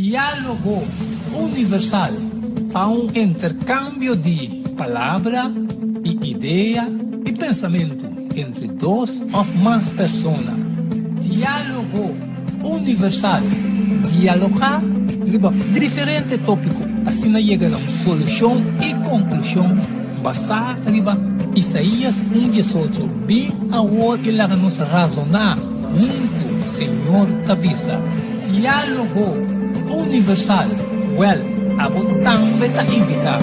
Diálogo Universal ta un interkambio di palabra i idea i pensamentu entre dos òf mas persona. Diálogo Universal, Dialogá riba diferente tópiko asina yega na un solushon i konklushon basá riba Isaías un diesocho, Bin awor i laga nos razoná huntu, Señor ta bisa. Diálogo Universal, Wèl, abo tambe ta invitá.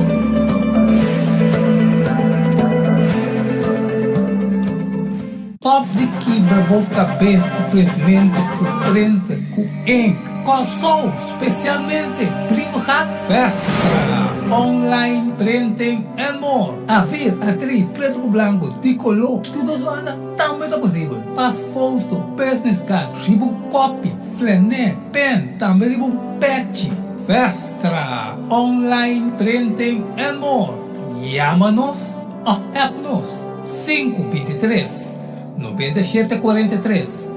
Stop di kibra bo kabes ku printmentu, ku printer, ku ink. Kòrsou, spesialmente Brievengat, Vestra, online printing and more. Afir, atri, pretu ku blanku, di koló, tur dos banda tambe ta posibel. Pas foto, business card, riba un kopi, flené, pen, tambe riba un pechi. Vestra, online printing and more. Yama nos òf app nos. 5 23 97 43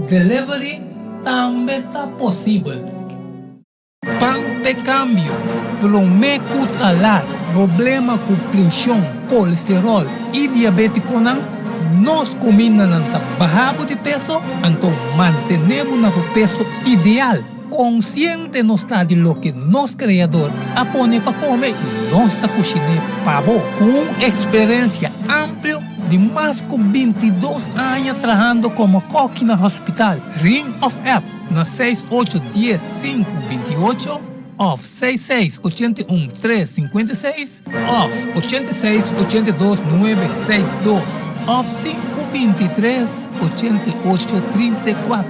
Delivery tambe ta posibel. Pan p'e kambio, promé ku ta lat. Problema ku prenshon, kolesteròl i diabétikonan, nos kumindanan ta baha bo di peso, anto mantené bo na bo peso ideal. Konsiente nos ta di loke nos Kreador a pone pa kome i nos ta kushiné pa bo. Ku un eksperensia amplio di mas ku bintidos aña trahando komo kòki na hospital, ring òf app na seis ocho dies sinku binti ocho òf seis seis ochenta i un tres sinkuenta i seis òf ochenta i seis ochenta i dos nuebe seis dos òf sinku bintitres 88 34.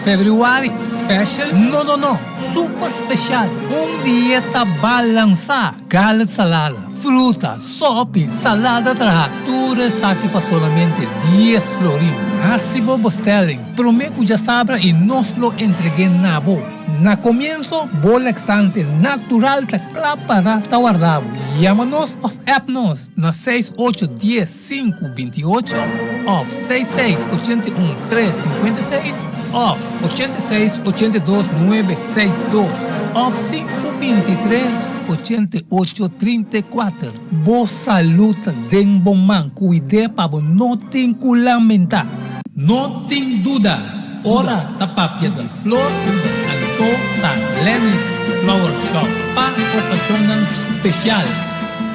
Februari special? No no no! Super special! Un dieta balansá! Gala salada, fruta, sopi, salada traha, tur esaki pa solamente dies florin. Hasi bo bestelling promé ku djasabra i nos lo entreg'é na bo. Na komienso, bo laxante natural ta kla para ta warda bo. Yama nos òf app nos. Na seis ocho dies sinku binti ocho òf seis seis ochenta i un tres sinkuenta i seis òf ochenta i seis ochenta i dos nuebe seis dos òf sinku bintitres ochenta i ocho trinta i kuater. Bo salud ta den bo man, kuid'é pa bo no tin ku lamentá. No tin duda, ora ta papia di flor, anto ta Lenny's Flower Shop pa okashonnan spesial.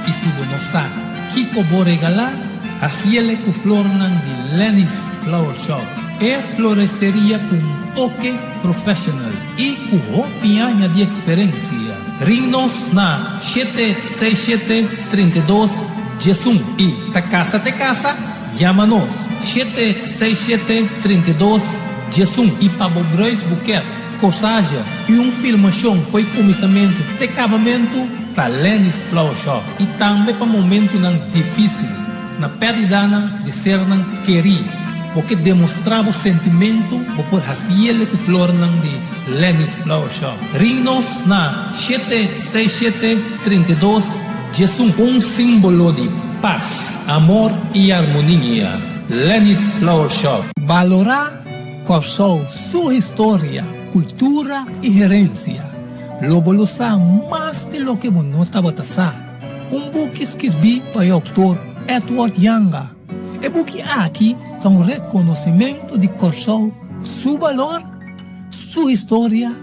I si bo no sa kiko bo regalá, hasiele ku flornan di Lenny's Flower Shop, e floresteria ku un toke professional i ku hopi aña di eksperensia. Ring nos na shete seis shete 32 11 i ta kasa te kasa, yama nos shete seis shete 32 11 i pa bo bruidsboeket, corsage i un filmashon fo'i kuminsamentu te kabamentu ta Lenny's Flower Shop i tambe pa momentunan difísil na pèrdidanan di sernan kerí. Bo ke demostrá bo sentimentu, bo por hasiele ku flornan di Lenny's Flower Shop. Ring nos na shete seis shete 32 11. Un símbolo di pas, amor i armonia. Lenny's Flower Shop. Balorá Kòrsou su historia, kultura i herensia. Lo bo lo sa mas di loke bo no tabata sa. Un buki skirbí pa e outor Edward Janga. E buki aki ta un rekonosimentu di Kòrsou su balor, su historia,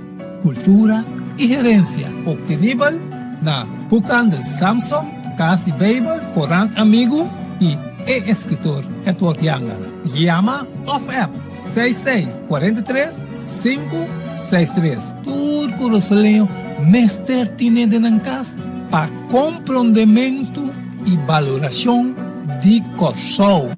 kultura i herensia. Optenibel na Boekhandel Samson, Kas di Beibel, Korant Amigu i e eskritor Edward Janga. Yama òf app seis seis 43 sinku seis tres. Tur kurasoleño mester tine den nan kas pa komprondementu i balorashon di Kòrsou.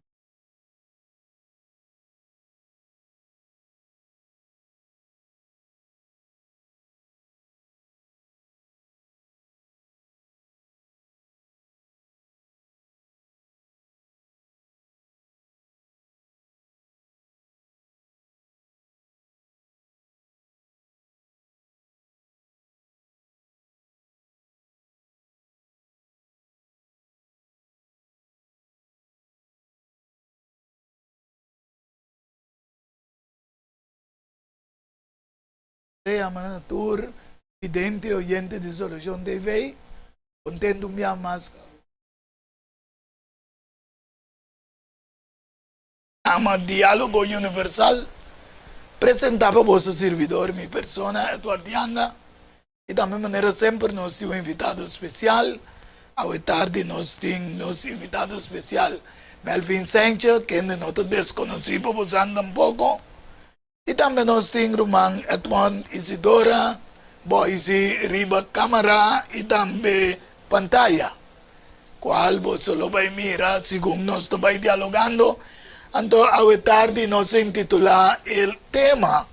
Yama na tur. Vidente oyente di Solucion TV, contento un bia mas cu Programa Dialogo Universal presenta pa boso sirbidor mi persona Edward Yanga y tambe manera semper nos tin un invitado special. Awe tardi nos tin nos invitado special Melvin Sanchez kende no ta desconoci pa bosan tampoco. I tambe nos tin ruman Edmond Isidora Boise riba kamara i tambe pantaya, kual boso lo bai mira segun nos ta bai dialogando. Anto awe tardi nos a intitulá e tema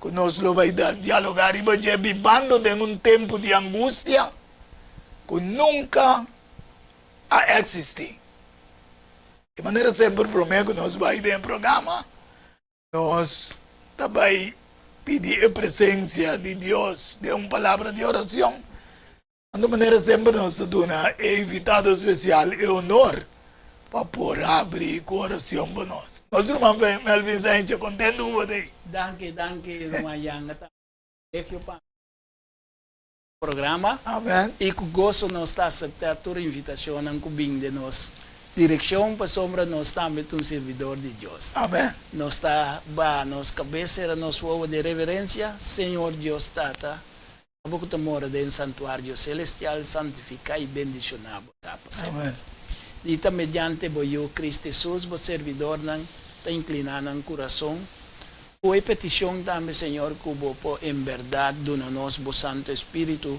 ku nos lo bai dialogá riba dje Bibando den un tempu di angustia ku nunka a eksistí. Di manera semper promé ku nos bai den e programa, Nos ta bai pidi e presencia di Dios den un palabra di oracion. Anto manera semper nos ta duna e invitado special e honor pa por habri cu oracion pa nos. Nos ruman Melvin Sanchez, contento cu bo ta ei. Danki, danki ruman Yanga. Ta un privilegio pa mi programa. Amen. I ku goso nos ta aseptá tur invitashonnan ku bin den nos direkshon pasobra nos tambe ta un sirbidor di Dios. Amen. Nos ta baha nos kabes sera nos wowo den reverensia, Señor Dios Tata, abo ku ta mora den santuario selestial, santifiká i bendishoná bo ta pa semper. Amen. I ta mediante bo Yu, Cristo Hesus, bo sirbidornan ta inkliná nan kurason Ku e petishon tambe, Señor, ku Bo por en bèrdat duna nos Bo Santu Espíritu,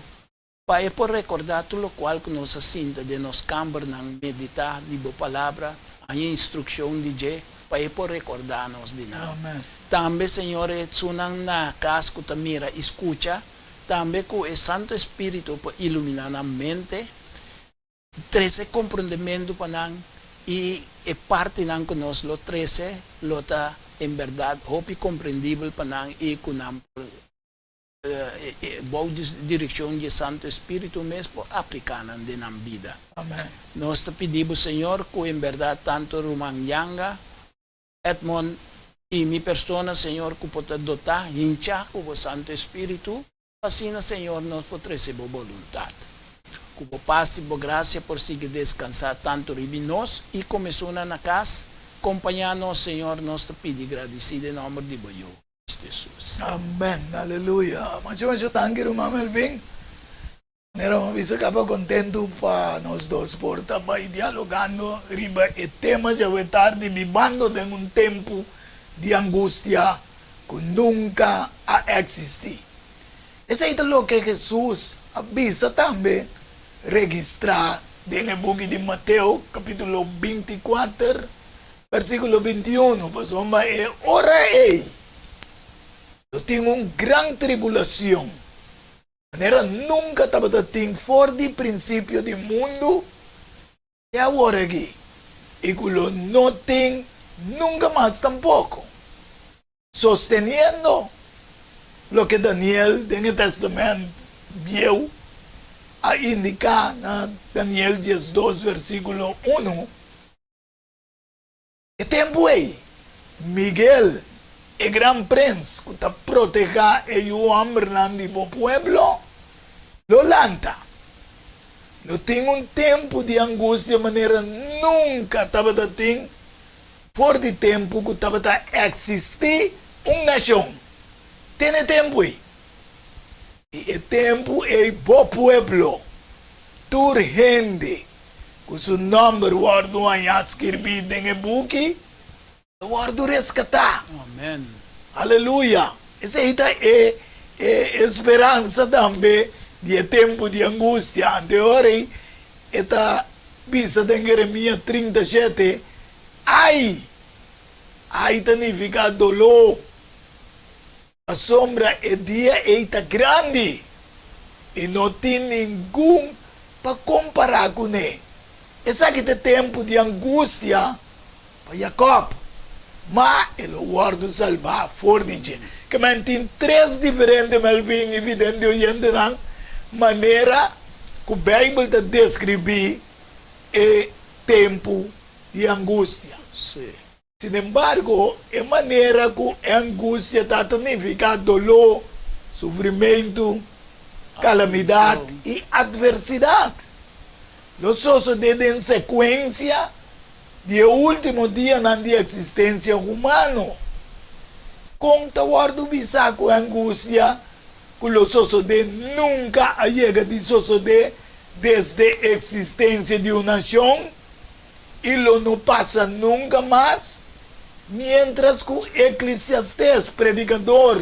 pa e por rekordá tur lokual ku nos a sinta den nos kambernan, meditá di Bo Palabra, haña instrukshon di dje, pa e por rekordá nos di nan. Amen. Tambe, Señor, e esunnan na kas ku ta mira i skucha, tambe ku e Santu Espíritu por iluminá nan mente, Trese komprondementu pa nan i e partinan ku nos lo trese lo ta en bèrdat hopi komprendibel pa nan i ku nan por bou di direkshon di e Santu Espíritu mes por apliká nan den nan bida. Amen. Nos ta pidi bo Señor ku en bèrdat tantu ruman Yanga, Edmond i mi persona Señor ku por ta dotá hinchá ku bo Santu Espíritu, Asina, Señor, nos por trece bo boluntad. Cu bo paz y bo gracia por sigui descansa tanto ribi nos y como esunnan na cas. Compaña nos, Señor, nos ta pidi gradici den nomber di bo Yu, Cristo Jesus. Amen, aleluya. Masha masha danki ruman Melvin. Manera mi a bisa caba contento pa nos dos por ta bay dialogando riba e tema djawe tardi bibando den un tempo di angustia ku nunka a eksistí. Esei ta loke Hesus a bisa tambe registrá den e buki di Mateo kapítulo 24 versíkulo 21, Pasobra e ora ei lo tin un gran tribulashon, manera nunka tabata tin for di prinsipio di mundu Te awor aki, i ku lo no tin nunka mas tampoko, sosteniendo loke Daniel den e Tèstamènt Bieu a indiká na Daniel 12 versíkulo unu, E tempu ei, Miguel, e gran prens ku ta protehá e yu hòmbernan di bo pueblo, lo lanta. Lo tin un tempu di angustia manera nunka tabata tin for di tempu ku tabata eksistí un nashon. Tene tempu ei. I e tempu ei bo pueblo, tur hende ku su nòmber wòrdu hañá skirbí den e buki, lo wòrdu reskatá. Amen. Aleluya! Esei ta e e speransa tambe di e tempu di angustia. Anto e ora ei e ta bisa den Jeremia 37, Ai! Ai ta nifiká doló. Pasobra e dia ei ta grandi i no tin ningun pa kompará kuné. Esaki ta e tempu di angustia pa Jakòb, ma e lo wòrdu salbá for di dje. Kemen tin tres diferente Melvin i vidente oyentenan manera ku Beibel ta deskribí e tempu di angustia. Sinembargo, e manera ku e angustia ta ta nifiká doló, sufrimentu. Kalamidat i atversidat lo sosodé den sekuensia di e último dianan di eksistensia humano. Kon ta wòrdu bisá ku e angustia ku lo sosodé nunka a yega di sosodé desde eksistensia di un nashon i lo no pasa nunka mas? Miéntras ku Eklesiastés, Predikador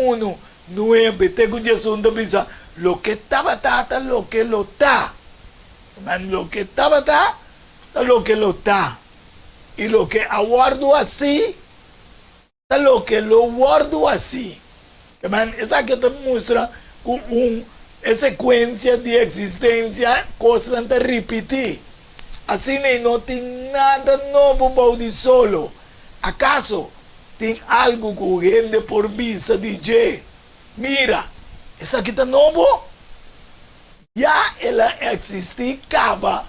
unu, Nuebe te ku diesun ta bisa, Loke tabata ta loke lo ta. Man, loke tabata ta loke lo ta, i loke a wòrdu hasí ta loke lo wòrdu hasí. Man, esaki ta mustra ku un e sekuensia di eksistensia kosnan ta ripití. Asina ei no tin nada nobo bou di solo. Akaso Tin algu ku hende por bisa di dje, Mira, esaki ta nobo? Ya el a eksistí kaba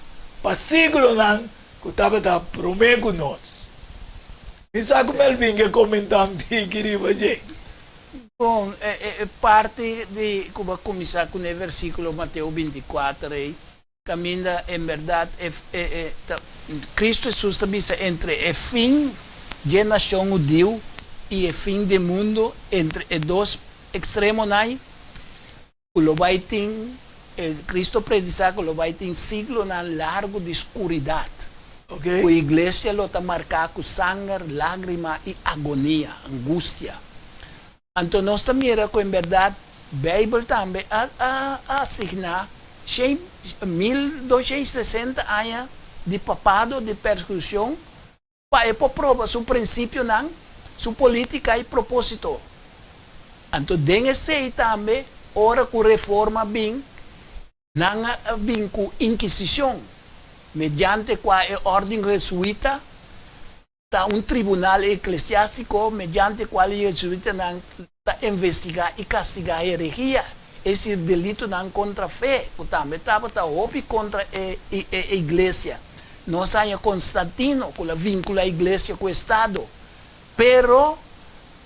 pa siglonan ku tabata promé ku nos. Mi sa ku Melvin ke komentá un tiki riba dje. Bon, e parti di ku bo a kuminsá kuné versíkulo Mateo bintikuater ei, Kaminda en bèrdat e e ta Kristu Hesus ta bisa entre e fin dje nashon hudiu i e fin di mundu entre e dos ekstremonan ku lo bai tin e Kristu a predisá ku lo bai tin siglonan largu di skuridat ku iglesia lo ta marká ku sanger, lágrima i agonia, angustia. Anto nos ta mira ku en bèrdat Beibel tambe a a asigná shen 1260 aña di papado di persekushon pa e por proba su prinsipionan, su polítika i propósito. Anto den esei tambe ora ku Reforma bin, nan a bin ku Inkisishon, mediante kua e órden Hesuita Ta un tribunal eklesiástiko mediante kual e jesuitanan ta investigá i kastigá herehia, es desir delitonan kontra fe, ku tambe tabata hopi kontra e e iglesia. Nos haña Konstantino ku la vinkulá iglesia ku estado. Pero,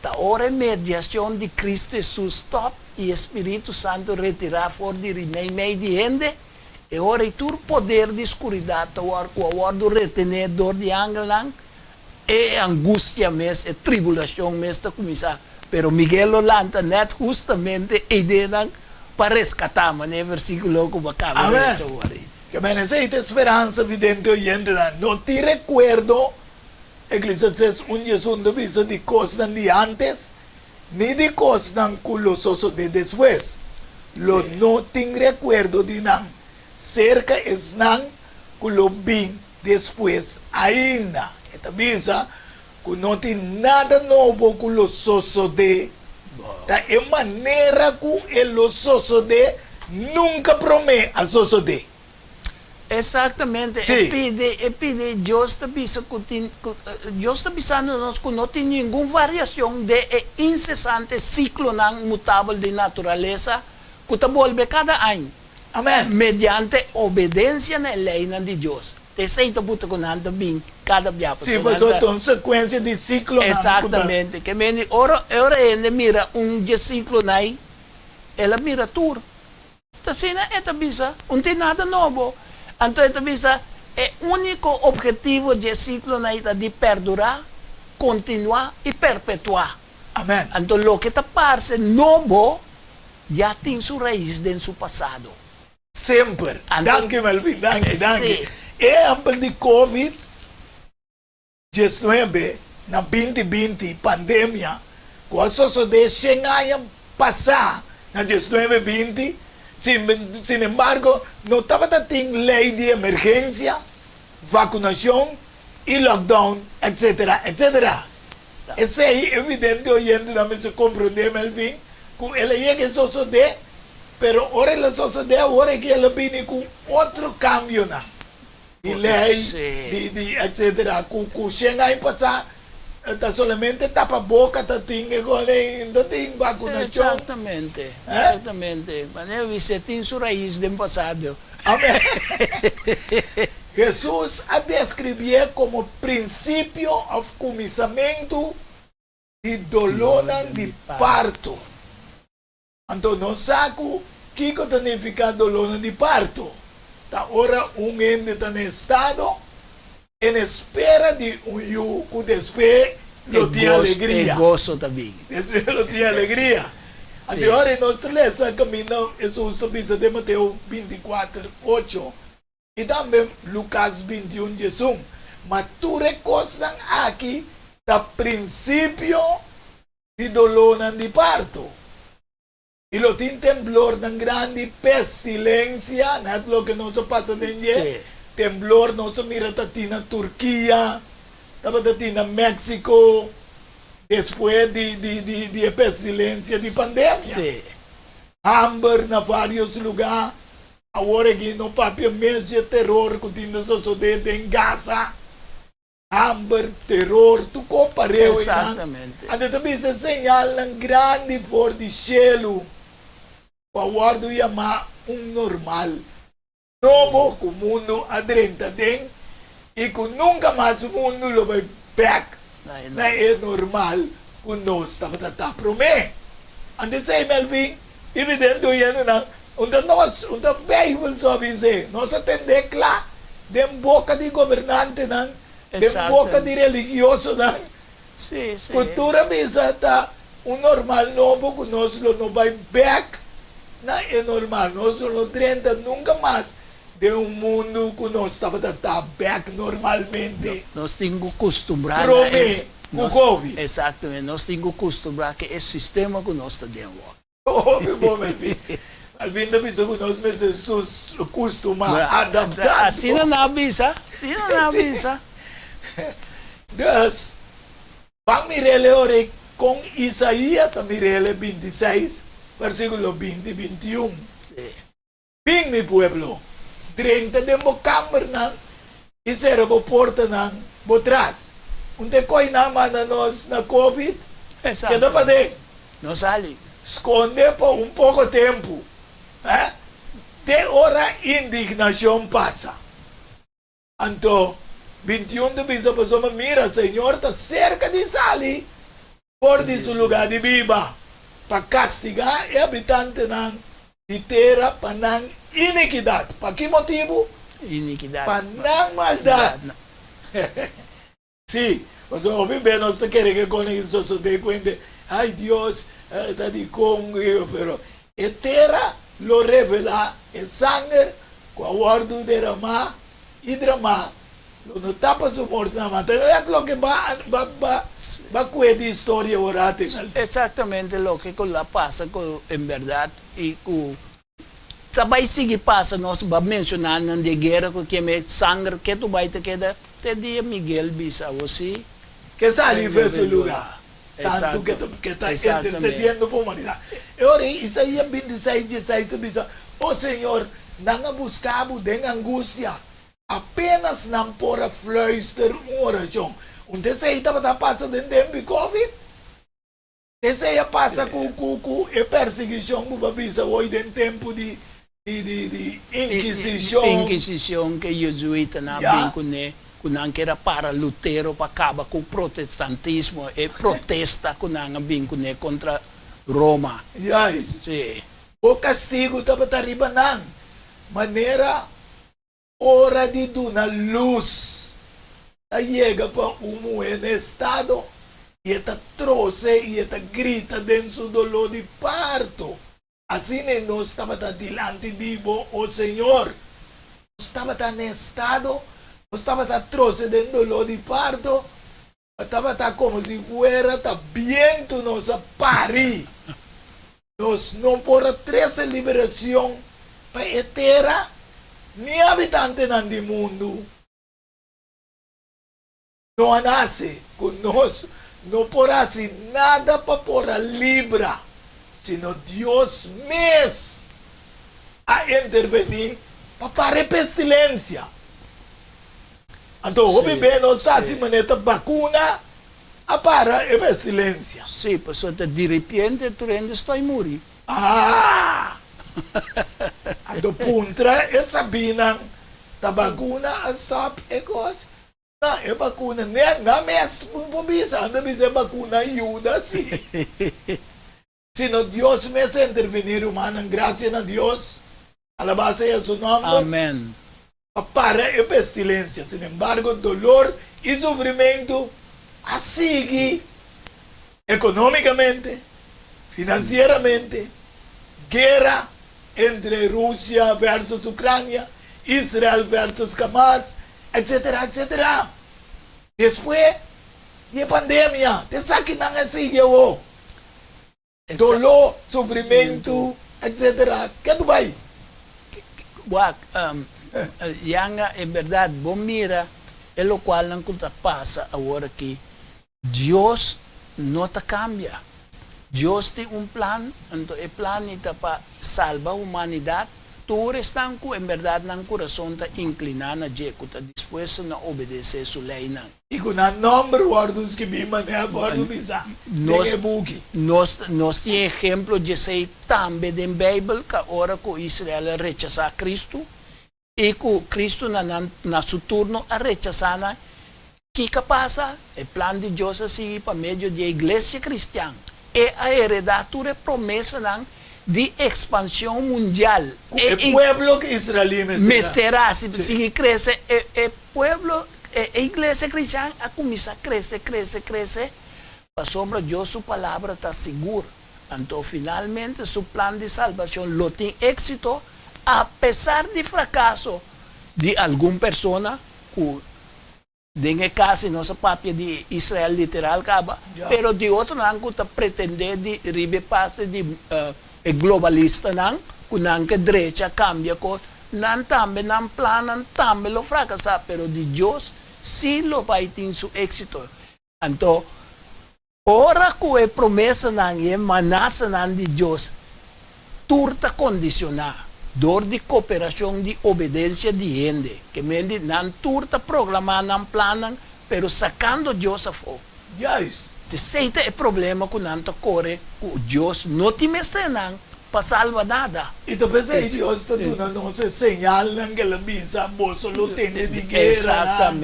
ta ora e mediashon di Kristu Hesus stòp i e Spiritu Santu retirá for di ri meimei di hende, E ora ei tur poder di skuridat ta wòrdu ku a wòrdu retené dor di angelnan, e angustia mes, e tribulashon mes ta kuminsá. Pero Miguel lo lanta nèt hustamente e ideanan pa reskatá, manera e versíkulo ku bo a kaba Amèn. lesa awor ei. Ke men esei ta e speransa vidente oyentenan. No tin rekuerdo, Eklesiastes un diesun ta bisa, di kosnan di ántes, ni di kosnan ku lo sosodé despues. Lo no tin rekuerdo di nan serka esnan ku lo bin despues ainda. E ta bisa ku no tin nada nobo ku lo sosodé. Ta e manera ku e lo sosodé nunka promé a sosodé. Exactamente, e Sí. pidi, e pidi, Dios ta bisa cu tin, cu, Dios ta bisando nos cu no tin ningun variacion den e incesante ciclonan mutabel di naturalesa cu ta bolbe cada añ, Amen. mediante obedencia na e leynan di Dios. Ta esey ta puta cu nan ta bin cada bia, Sí, pasobra nan pasobra ta. ta un secuencia di ciclonan cu ta. Exactamente, ke mende ora, ora hende mira un dje ciclonan ey, el a mira tur. Ta asina e ta bisa, un tin nada nobo. Anto e ta bisa, e úniko objetivo dje siklonan ei ta di perdurá, kontinuá i perpetuá. Amèn. Anto loke ta parse nobo ya tin su rais den su pasado. Semper. Anto. Danki Melvin, danki, danki. Sí. E ehèmpel di Covid. 19 na binti binti pandemia ku a sosodé shen aña pasá na diesnuebe binti, sinembargo no tabata tin lei di emergensia, vakunashon i lockdown etcetera etcetera. Esei evidente oyentenan mester komprondé Melvin ku el a yega e sosodé pero ora el a sosodé awor aki el a bini ku otro kambionan. Di lei, di di etcetera ku ku shen aña pasá ta solamente tapa boka ta tin e gol ei no tin bakunashon. Exactamente, exactamente. Manera bis'é tin su rais den pasado. Amen. Hesus a deskribié komo prinsipio òf kuminsamentu di dolónan di parto. Anto nos sa ku. Kiko ta nifiká dolónan di parto? Ta ora un hende ta na estado en espera di un yu ku despues lo tin alegria. E goso ta bin. Despues lo tin alegria. Anto ora nos ta lesa kaminda Hesus ta bisa den Mateo 24, 8 i tambe Lukas 21, 11, Ma tur e kosnan aki ta prinsipio di dolónan di parto. I lo tin temblornan grandi, pestilensia, net loke nos a pasa den dje, temblor nos a mira ta tin na Turkia, tabata tin na Mexico, despues di di di di e pestilensia di pandemia. Hamber na varios luga, awor aki no papia mes dje teror ku tin ta sosode den Gaza. Hamber, teror, tur ko pareu einan. Anto ta bisa señalnan grandi for di shelu ku a wòrdu yamá un normal nobo ku mundu a drenta den i ku nunka mas mundu lo bai bèk na e normal ku nos tabata ta promé. Anto esei, Melvin, evidente oyendenan, un ta nos, un ta Bijbel so a bis'é. Nos a tend'é kla den boka di gobernantenan, den boka di religiosonan, ku tur a bisa ta un normal nobo ku nos lo no bai bèk na e normal. Nos lo no drenta nunka mas den un mundu ku nos tabata ta bèk normalmente. Nos tin ku kustumbrá na Promé ku Covid. Exactamente. Nos tin ku kustumbrá ku e sistema ku nos ta den wòrdu. Hopi bon, Melvin. Melvin ta bisa ku nos mester sus kustumá, adaptá. Asina nan a bisa. Asina nan a bisa. Dus, ban mir'el ora ei kon Isaías ta mir'el 26, versíkulo 20, 21. Bin, mi pueblo, drenta den bo kambernan i sera bo portanan bo tras. Un te koi nan manda nos na Covid, keda paden. No sali. Skonde pa un poko tempu, eh, te ora indignashon pasa. Anto, 21 ta bisa pasobra, Mira, Señor ta serka di sali for di su lugá di biba pa kastigá e habitantenan di tera pa nan inikidat. Pa ki motibu? Inikidat. Pa nan maldat. Sí, pasobra hopi bes nos ta kere ke kon e sosodé ku hende, Ai Dios, ta dikon, pero e tera lo revelá e sanger ku a wòrdu deramá i dramá, lo no tapa su mortonan mas. Ta nèt loke ba ba ba ba kue di historia ora te. Eksaktamente loke ku la pasa ku en bèrdat i ku Ta bai sigui pasa nos ba menciona nan di e guera cu keme sanger ketu bai ta keda te dia Miguel bisa awo si. Ke sali fe su luga santu ke ta ke ta intercediendo pa humanidad. E ora ei Isaías 26, 16 ta bisa, O Señor, nan a busca bo den angustia, apenas nan por a fluister un oracion. Un ta esei tabata pasa den tempo di covid? Esei a pasa ku ku ku e persiguishon ku bo a bisa hoy den tempu di di di di Inkisishon. Inkisishon ku e jezuitanan a bin kuné, ku nan ker a para Lutero pa kaba ku protestantismo, e protesta ku nan a bin kuné kontra Roma. Juist. Sí. Bo kastigu tabata riba nan, manera Ora di duna lus ta yega pa un muhé na estado i e ta trose i e ta grita den su doló di parto. Asina nos tabata dilanti di bo, o Señor. Nos tabata na estado, nos tabata trose den doló di parto, Tabata komo si fuera ta bientu nos a pari. Nos no por a trese liberashon pa e tera ni habitantenan di mundu. No a nase ku nos no por hasi nada pa por a libra, sino Dios mes a intervení pa para e pestilensia. Anto hopi be nos ta haci manera ta bacuna a para e pestilencia. Sí, pasobra ta diripiente tur hende stoi muri. Ah! Anto puntra e sabinan ta bacuna a stop e cos? No, e bacuna ne nan mes por bisa, nan ta bisa e bacuna a yuda si. Sino Dios mes a intervení, rumannan, gracia na Dios, alabá sea su nomber. Amen. Pa para e pestilencia. Sin embargo, dolor i sufrimentu a sigui economicamente, financieramente, guera entre Rusia versus Ucrania, Israel versus Hamas, etcetera, etcetera. Despues di e pandemia, te esakinan a sigui awo. Doló, sufrimentu, etc. Ke tu bai? Wak, Yanga, e bèrdat, bo mira e lokualnan ku ta pasa awor aki, Dios no ta kambia. Dios tin un plan, anto e plan ei ta pa salba humanidat, tur esnan ku en bèrdat nan kurason ta inkliná na dje, ku ta dispuesto na obedesé su leinan. I ku nan nòmber wòrdu skibí manera ku wòrdu bisá den e buki. Nos nos tin ehemplo djesei tambe den Beibel, ka ora ku Israel a rechasá Kristu i ku Kristu na nan na su turno a rechasá nan, kiko a pasa? E plan di Dios a sigui pa medio di e iglesia kristian. E a heredá tur e promesanan di ekspanshon mundial. Ku e pueblo israelí mester a. Mester a sigui krese. E pueblo, e iglesia kristian a kuminsá krese, krese, krese, pasobra Dios su palabra ta sigur. Anto finalmente su plan di salbashon lo tin éksito apesar di frakaso di algun persona ku Den e kas nos a papia di Israel literal kaba, pero di otronan ku ta pretendé di riba e parti di e globalistanan ku nan ke drecha kambia kos, nan tambe nan plannan tambe lo frakasá, pero di Dios sí lo bai tin su éksito. Anto Ora ku e promesanan i e manasanan di Dios tur ta kondisioná dor di koperashon di obedensia di hende, ke men di nan tur ta proklamá nan plannan pero sakando Dios afó. Juist. Esei ta e problema ku nan ta kore ku Dios no tin mester nan pa salba nada. I ta p'esei Dios ta duna nos e señalnan ku el a bisa, Boso lo tende di gueranan,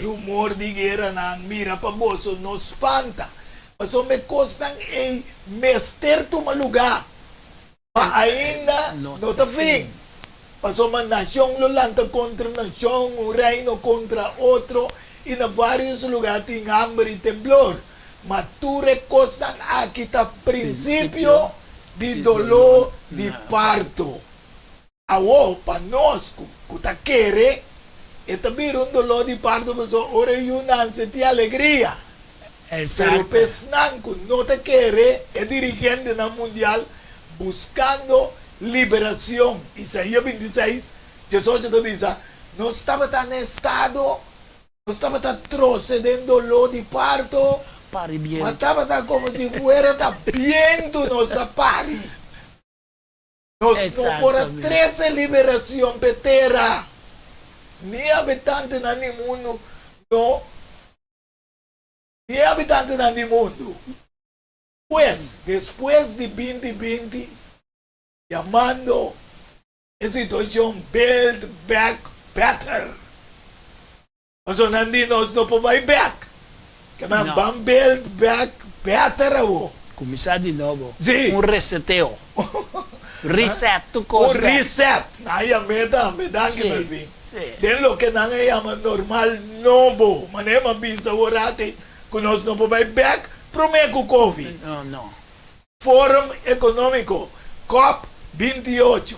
rumor di gueranan, mira pa boso no spanta, pasobra e kosnan ei mester tuma lugá, ma ainda no ta fin. Pasobra nashon lo lanta kontra nashon, un reino kontra otro, i na vários lugá tin hamber i temblor. Ma tur e kosnan aki ta prinsipio di doló di parto. Awor, pa nos ku ta kere, e ta bira un doló di parto pasobra ora e yu nanse tin alegria. Pero pa esnan ku no ta kere, e dirigentenan mundial buskando liberacion. Isaías bintiseis, diesocho ta bisa, Nos tabata na estado, nos tabata troce den doló di parto, Pari bientu. ma tabata como si fuera ta bientu nos a pari. Nos no por a trece liberacion p'e tera, ni habitantenan di mundu no, ni e habitantenan di mundu. Pues, despues di binti binti, yamando e situacion Build Back Better. Pasobra nan di nos no por bai bek. Ke nan ban build back better awo. Kuminsá di nobo. Sí. Un reseteo. Reset tur kos Un bek. reset. Nan a yam'é tambe. Danki Sí, Melvin. sí. Den loke nan a yama normal nobo. Manera mi a bisa awor ati ku nos no por bai bek promé ku Covid. No, no. Forum Economico, Cop 28,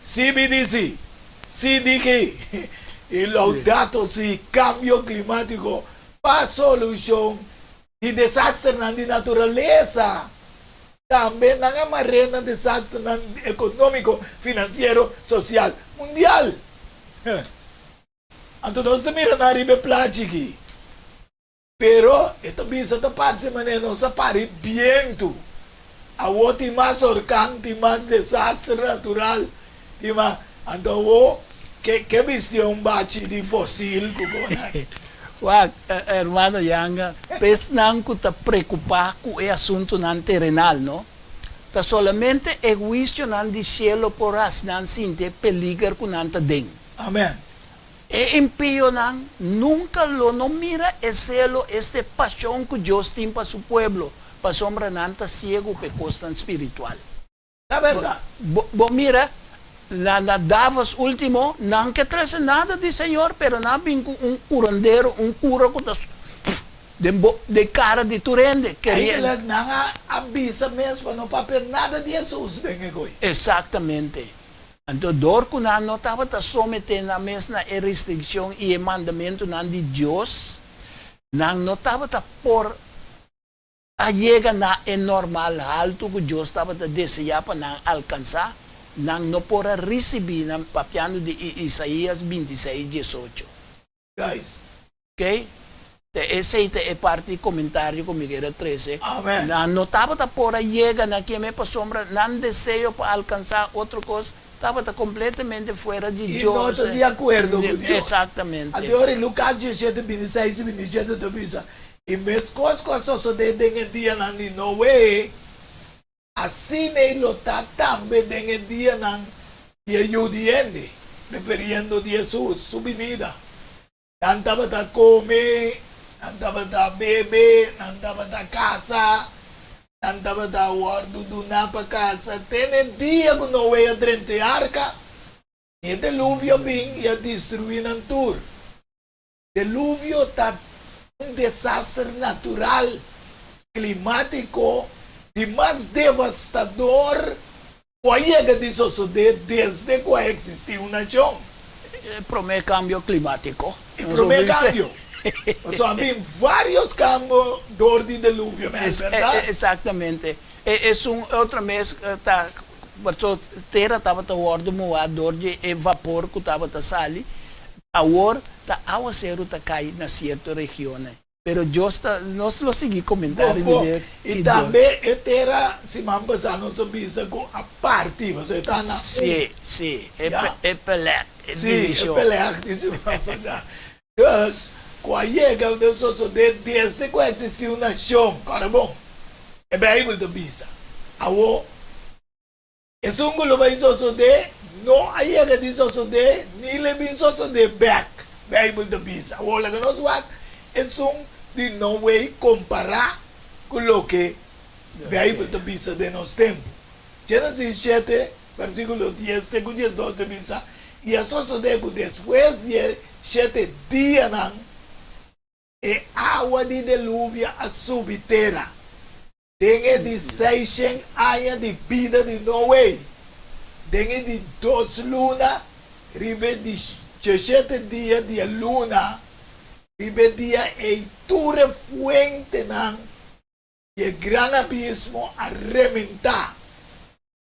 CBDC, CDG y Laudato Si, Cambio Climatico pa solucion di desasternan di naturalesa. Tambe nan a mar'é na desasternan economico, financiero, social mundial. Anto nos ta mira nan riba e plachi aki. Pero e ta bisa ta parse manera nos a pari bientu. Awor tin mas orkan, tin mas desaster natural, tin mas. Anto awor ke ke bisti un bachi di fosil ku kona. Wak, hermano Yanga, p'esnan ku ta preokupá ku e asuntunan terenal, no? Ta solamente e huisionan di shelu por hasi nan sinti e peliger ku nan ta den. Amen. E impionan nunka lo no mira e selo, esta e pashon ku Dios tin pa su pueblo. Pasobra nan ta siegu pa e kosnan spiritual. Ta bèrdat. Bo, bo mira, na, na Davos último, nan ke trese nada di Señor, pero nan a bin ku un kurandero, un kura ku ta den bo, den kara di tur hende, keriendo. Eigenlijk nan a, a bisa mes pa no papia nada di Hesus den e koi. Exactamente. Anto dor ku nan no tabata someté nan mes na e restrikshon i e mandamentunan di Dios, nan no tabata por a yega na e normal haltu ku Dios tabata deseá pa nan alkansá, nan no por a risibí nan, papiando di Isaías 26, 18. Guys. Ok? Ta esei ta e parti di komentario ku mi kere trese. Amen. Nan no tabata por a yega na keme pasobra nan deseo pa alkansá otro kos tabata kompletamente fuera di I Dios. no ta di akuerdo ku Dios. Eksaktamente. Anto ora Lukas 17, 26 i 27 ta bisa, I meskos ku a sosodé den e dianan di Noe, asina ei lo ta tambe den e dianan di e Yu di hende, referiendo di Hesus su binida. Nan tabata kome, nan tabata bebe, nan tabata kasa, nan tabata wòrdu duná pa kasa te na e dia ku Noe a drenta e arka, i e deluvio a bin i a destruí nan tur. Deluvio ta un desaster natural klimátiko di mas devastador ku a yega di sosodé desde ku a eksistí un nashon. E promé kambio klimátiko. E promé kambio. Pasobra a bin vários kambio dor di deluvio, mèn, bèrdat? Eksaktamente. E esun otro mes ta pasobra tera tabata wòrdu muhá dor di e vapor ku tabata sali. Awor ta awaseru ta kai na sierto regionnan. Pero Dios ta, nos lo sigui komentá Bo, riba bo. dje I ki Dios. tambe e tera siman pasá nos a bisa ku a parti, pasobra e ta na un. Sí, sí, e Ya. e pelèk, e Sí, e divishon. pelèk di siman pasá. Dus, ku a yega den sosodé desde ku a eksistí un nashon, kòrda bon, e Beibel ta bisa. Awor, Esun ku lo bai sosodé no a yega di sosodé ni lo e bin sosodé bèk, Beibel ta bisa. Awor laga nos wak esun di Noe kompará ku loke Beibel ta bisa den nos tempu. Génesis shete, versíkulo dies te ku diesdos ta bisa, I a sosodé ku despues di e shete dianan e awa di deluvio a subi tera. Den e di seishen aña di bida di Noe, den e di dos luna, riba e di djeshete dia di e luna, riba e dia ei tur e fuentenan di e gran abismo a rementá,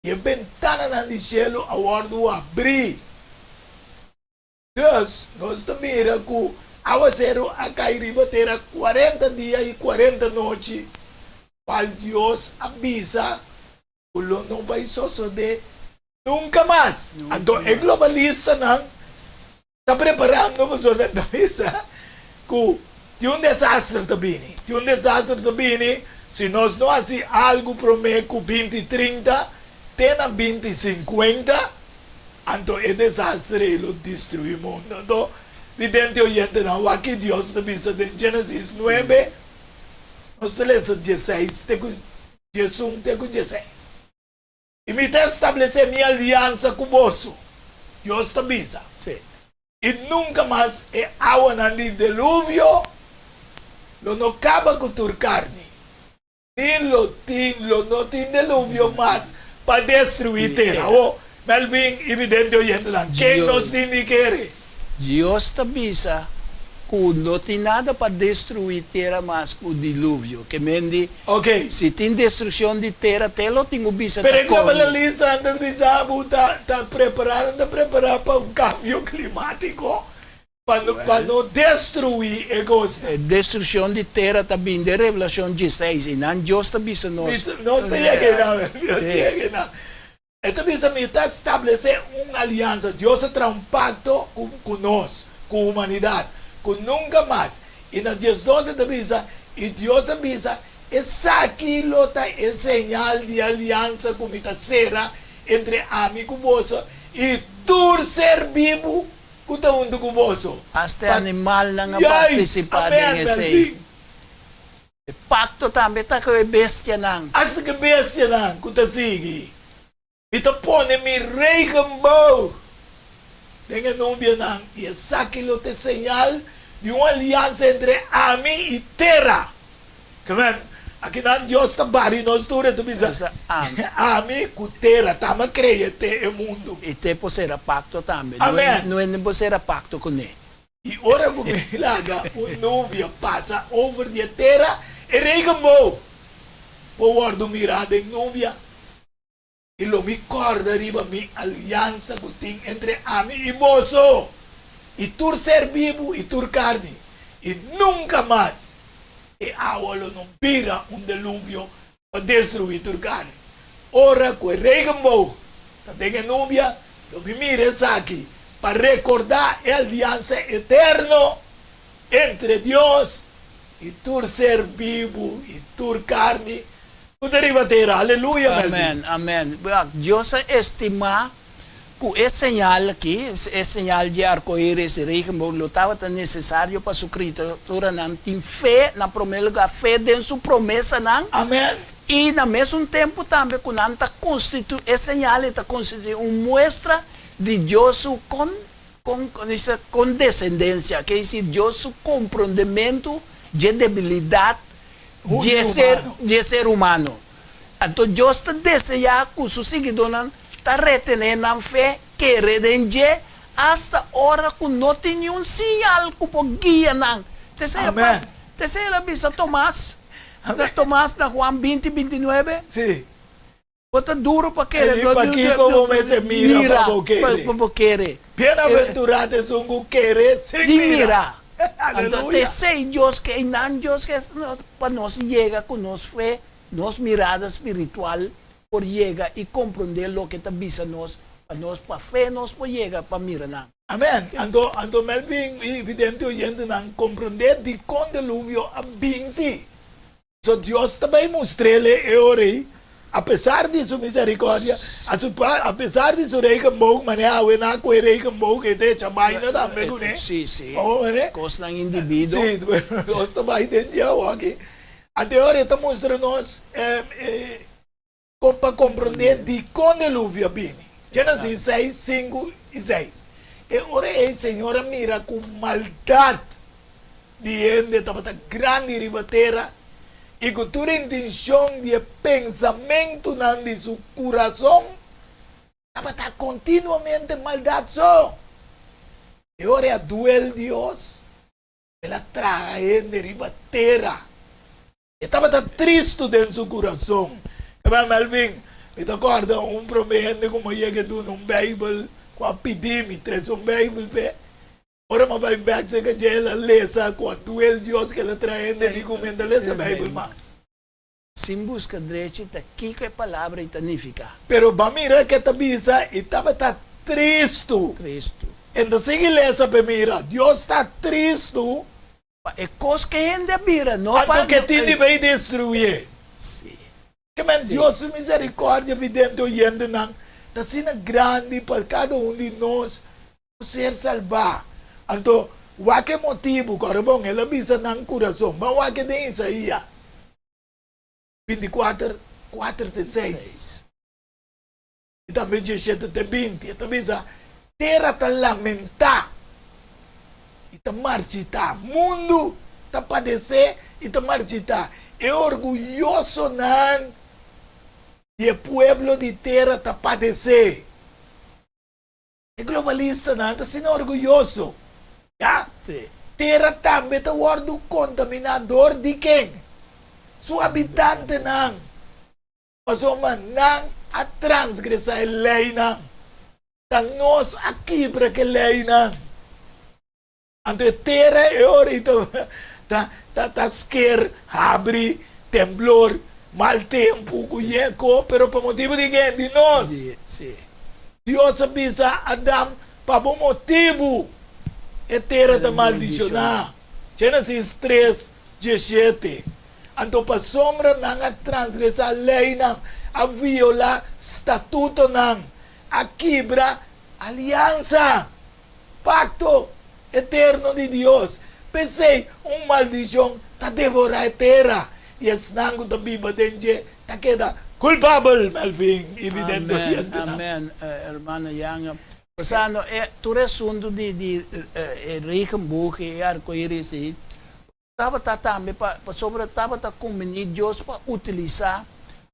i e bentananan di shelu a wòrdu habrí. Dus, nos ta mira ku awaseru a kai riba tera kuarenta dia i kuarenta nochi, kual Dios a bisa ku lo no bai sosodé nunka mas. Anto e globalistanan ta preparando pasobra nan ta bisa ku tin un desaster ta bini, tin un desaster ta bini si nos no hasi algu promé ku binti trinta te na binti sinkuenta. Anto e desastre ei lo destruí mundu. Anto, vidente oyentenan, wak ki Dios ta bisa den Génesis nuebe, nos ta lesa dieseis te ku diesun te ku dieseis. I mi ta establesé mi aliansa ku boso, Dios ta bisa, i nunka mas e awanan di deluvio lo no kaba ku tur karni. Ni lo tin, lo no tin deluvio mas pa destruí tera. Awor, Melvin i vidente oyentenan, ken nos tin di kere? Dios ta bisa ku no tin nada pa destruí tera mas ku diluvio. Ke men di, si tin destrukshon di tera, te lo tin ku bisa Pero ta e kòrda. globalistanan ta bisa bo ta ta prepará, nan ta prepará pa un kambio klimátiko. Pa no, pa no destruí e kosnan. E destrukshon di tera ta bini den Revelashon dieseis, i nan Dios ta bisa nos. Mi, nos ta yega einan, nos ta yega einan. E ta bisa, Mi ta establesé un aliansa, Dios a traha un pakto ku, ku nos, ku humanidat, ku nunka mas. I na diesdos e ta bisa, I Dios a bisa, Esaki lo ta e señal di aliansa ku mi ta sera entre ami ku boso i tur ser bibu Ku ta huntu ku boso. Asta e Pa animalnan a Juist! partisipá den Amen, esei. Melvin. E pakto tambe ta ku e bestianan. Asta ku e bestianan ku ta sigui. Mi ta pone mi regenboog den e nubianan, i esaki lo ta e señal di un aliansa entre ami i tera. Amen. Akinan Dios ta bari nos tur, e ta bisa, Ami ku tera, ta ami a krea te e mundu. I te por sera pakto tambe. Amen. No hende por sera pakto kuné. I ora ku mi laga un nubia pasa over di e tera, e regenboog por wòrdu mirá den nubia. I lo mi kòrda riba mi aliansa ku tin entre ami i boso, i tur ser bibu i tur karni, i nunka mas e awa lo no bira un deluvio pa destruí tur karni. Ora ku e regenboog ta den e nubia, lo mi mira esaki pa rekordá e aliansa eterno entre Dios i tur ser bibu i tur karni Ku ta riba tera. Aleluya, Melvin. Amen, amen. Dios a estimá ku e señal aki, e señal dje arkoiris i regenboog, lo tabata nesesario pa su krituranan tin fe, na promé lugá, fe den su promesanan. Amen. I na mesun tempu tambe ku nan ta konstituí, e señal ei ta konstituí un muestra di Dios su kon, kon, kondesendensia, ke esir, Dios su komprondementu dje debilidat dje ser dje ser humano. Anto Dios ta deseá ku su siguidónan ta retené nan fe, kere den dje, asta ora ku no tin niun siñal ku por guia nan. T'esei a pasa, t'esei el a bisa Tomas, na Tomas na Juan 20, 29. Sí. Bo ta duro pa kere. E di, Pakiko bo mester mira pa bo kere? Pa bo kere. Bienaventurado esun ku kere sin mira. Aleluya. Anto t'esei Dios ke, einan Dios ke pa nos yega ku nos fe, nos mirada spiritual por yega i komprondé loke ta bisa nos, pa nos pa fe nos por yega pa mira nan. Amen. Anto, anto Melvin i vidente oyentenan komprondé dikon deluvio a bin si. So Dios ta bai mustr'el e ora ei, apesar di su misericordia, a su pa, apesar di su regenboog, manera awe nan a kohe regenboog e ta echa baina tambe kuné. Sí, sí. Bo mane? Kosnan individuo. Sí, Dios ta bai den dje awoki. Anto e ora e ta mustra nos e Kon pa komprondé dikon deluvio a bini. Génesis seis, sinku i seis. E ora ei Señor a mira ku maldat di hende tabata grandi riba tera i ku tur intenshon di e pensamentunan di su kurason tabata kontinuamente maldat so. E ora ei a duel Dios, el a traha hende riba tera. E tabata tristu den su kurason. Hermano Melvin, mi ta kòrda un promé hende ku mi a yega duna un Beibel, ku a pidi mi trese un Beibel p'e. Ora mi a bai bèk serka dje, el a lesa ku a duel Dios ku el a traha hende di ku mi no ta lesa Beibel mas. Sin buska drechi ta kiko e palabra ei ta nifiká. Pero bo a mira ke ta bisa, e tabata tristu. Tristu. E ta sigui lesa p'e mira, Dios ta tristu. Pa e kos ke hende a bira, no pa. Anto ke tin di bay destruye. Sí. Ke men Dios su misericordia vidente oyentenan ta asina grandi pa kada un di nos por ser salbá. Anto wak e motibu, kòrda bon, el a bisa nan kurason. Ban wak e den Isaías 24, 4 te 6. I tambe dieshete te 20, e ta bisa, Tera ta lamentá i ta marchitá, mundu ta padesé i ta marchitá, e orguyosonan di e pueblo di tera ta padesé. E globalistanan ta asina orguyoso, ya? Tera tambe ta wòrdu kontaminá dor di ken? Su habitantenan. Pasobra nan a transgresá e leinan. Ta nos a kibra ku e leinan. Anto e tera e ora ei ta ta ta sker, habri, temblor, mal tempu ku yeko, pero pa motibu di ken? Di nos. Dios a bisa Adam, Pa bo motibu e tera ta maldishoná. Génesis 3, 17. Anto pasobra nan a transgresá leinan, a violá statutonan, a kibra aliansa, pakto, eterno di Dios. P'esei un maldishon ta devorá e tera. I esnan ku ta biba den dje ta keda kulpabel, Melvin i vidente Amen, oyentenan. amen, hermano Janga. Pasando e tur e asuntu di di e regenboog i e arcoiris ei, tabata tambe pa pasobra tabata kumbini Dios pa utilisá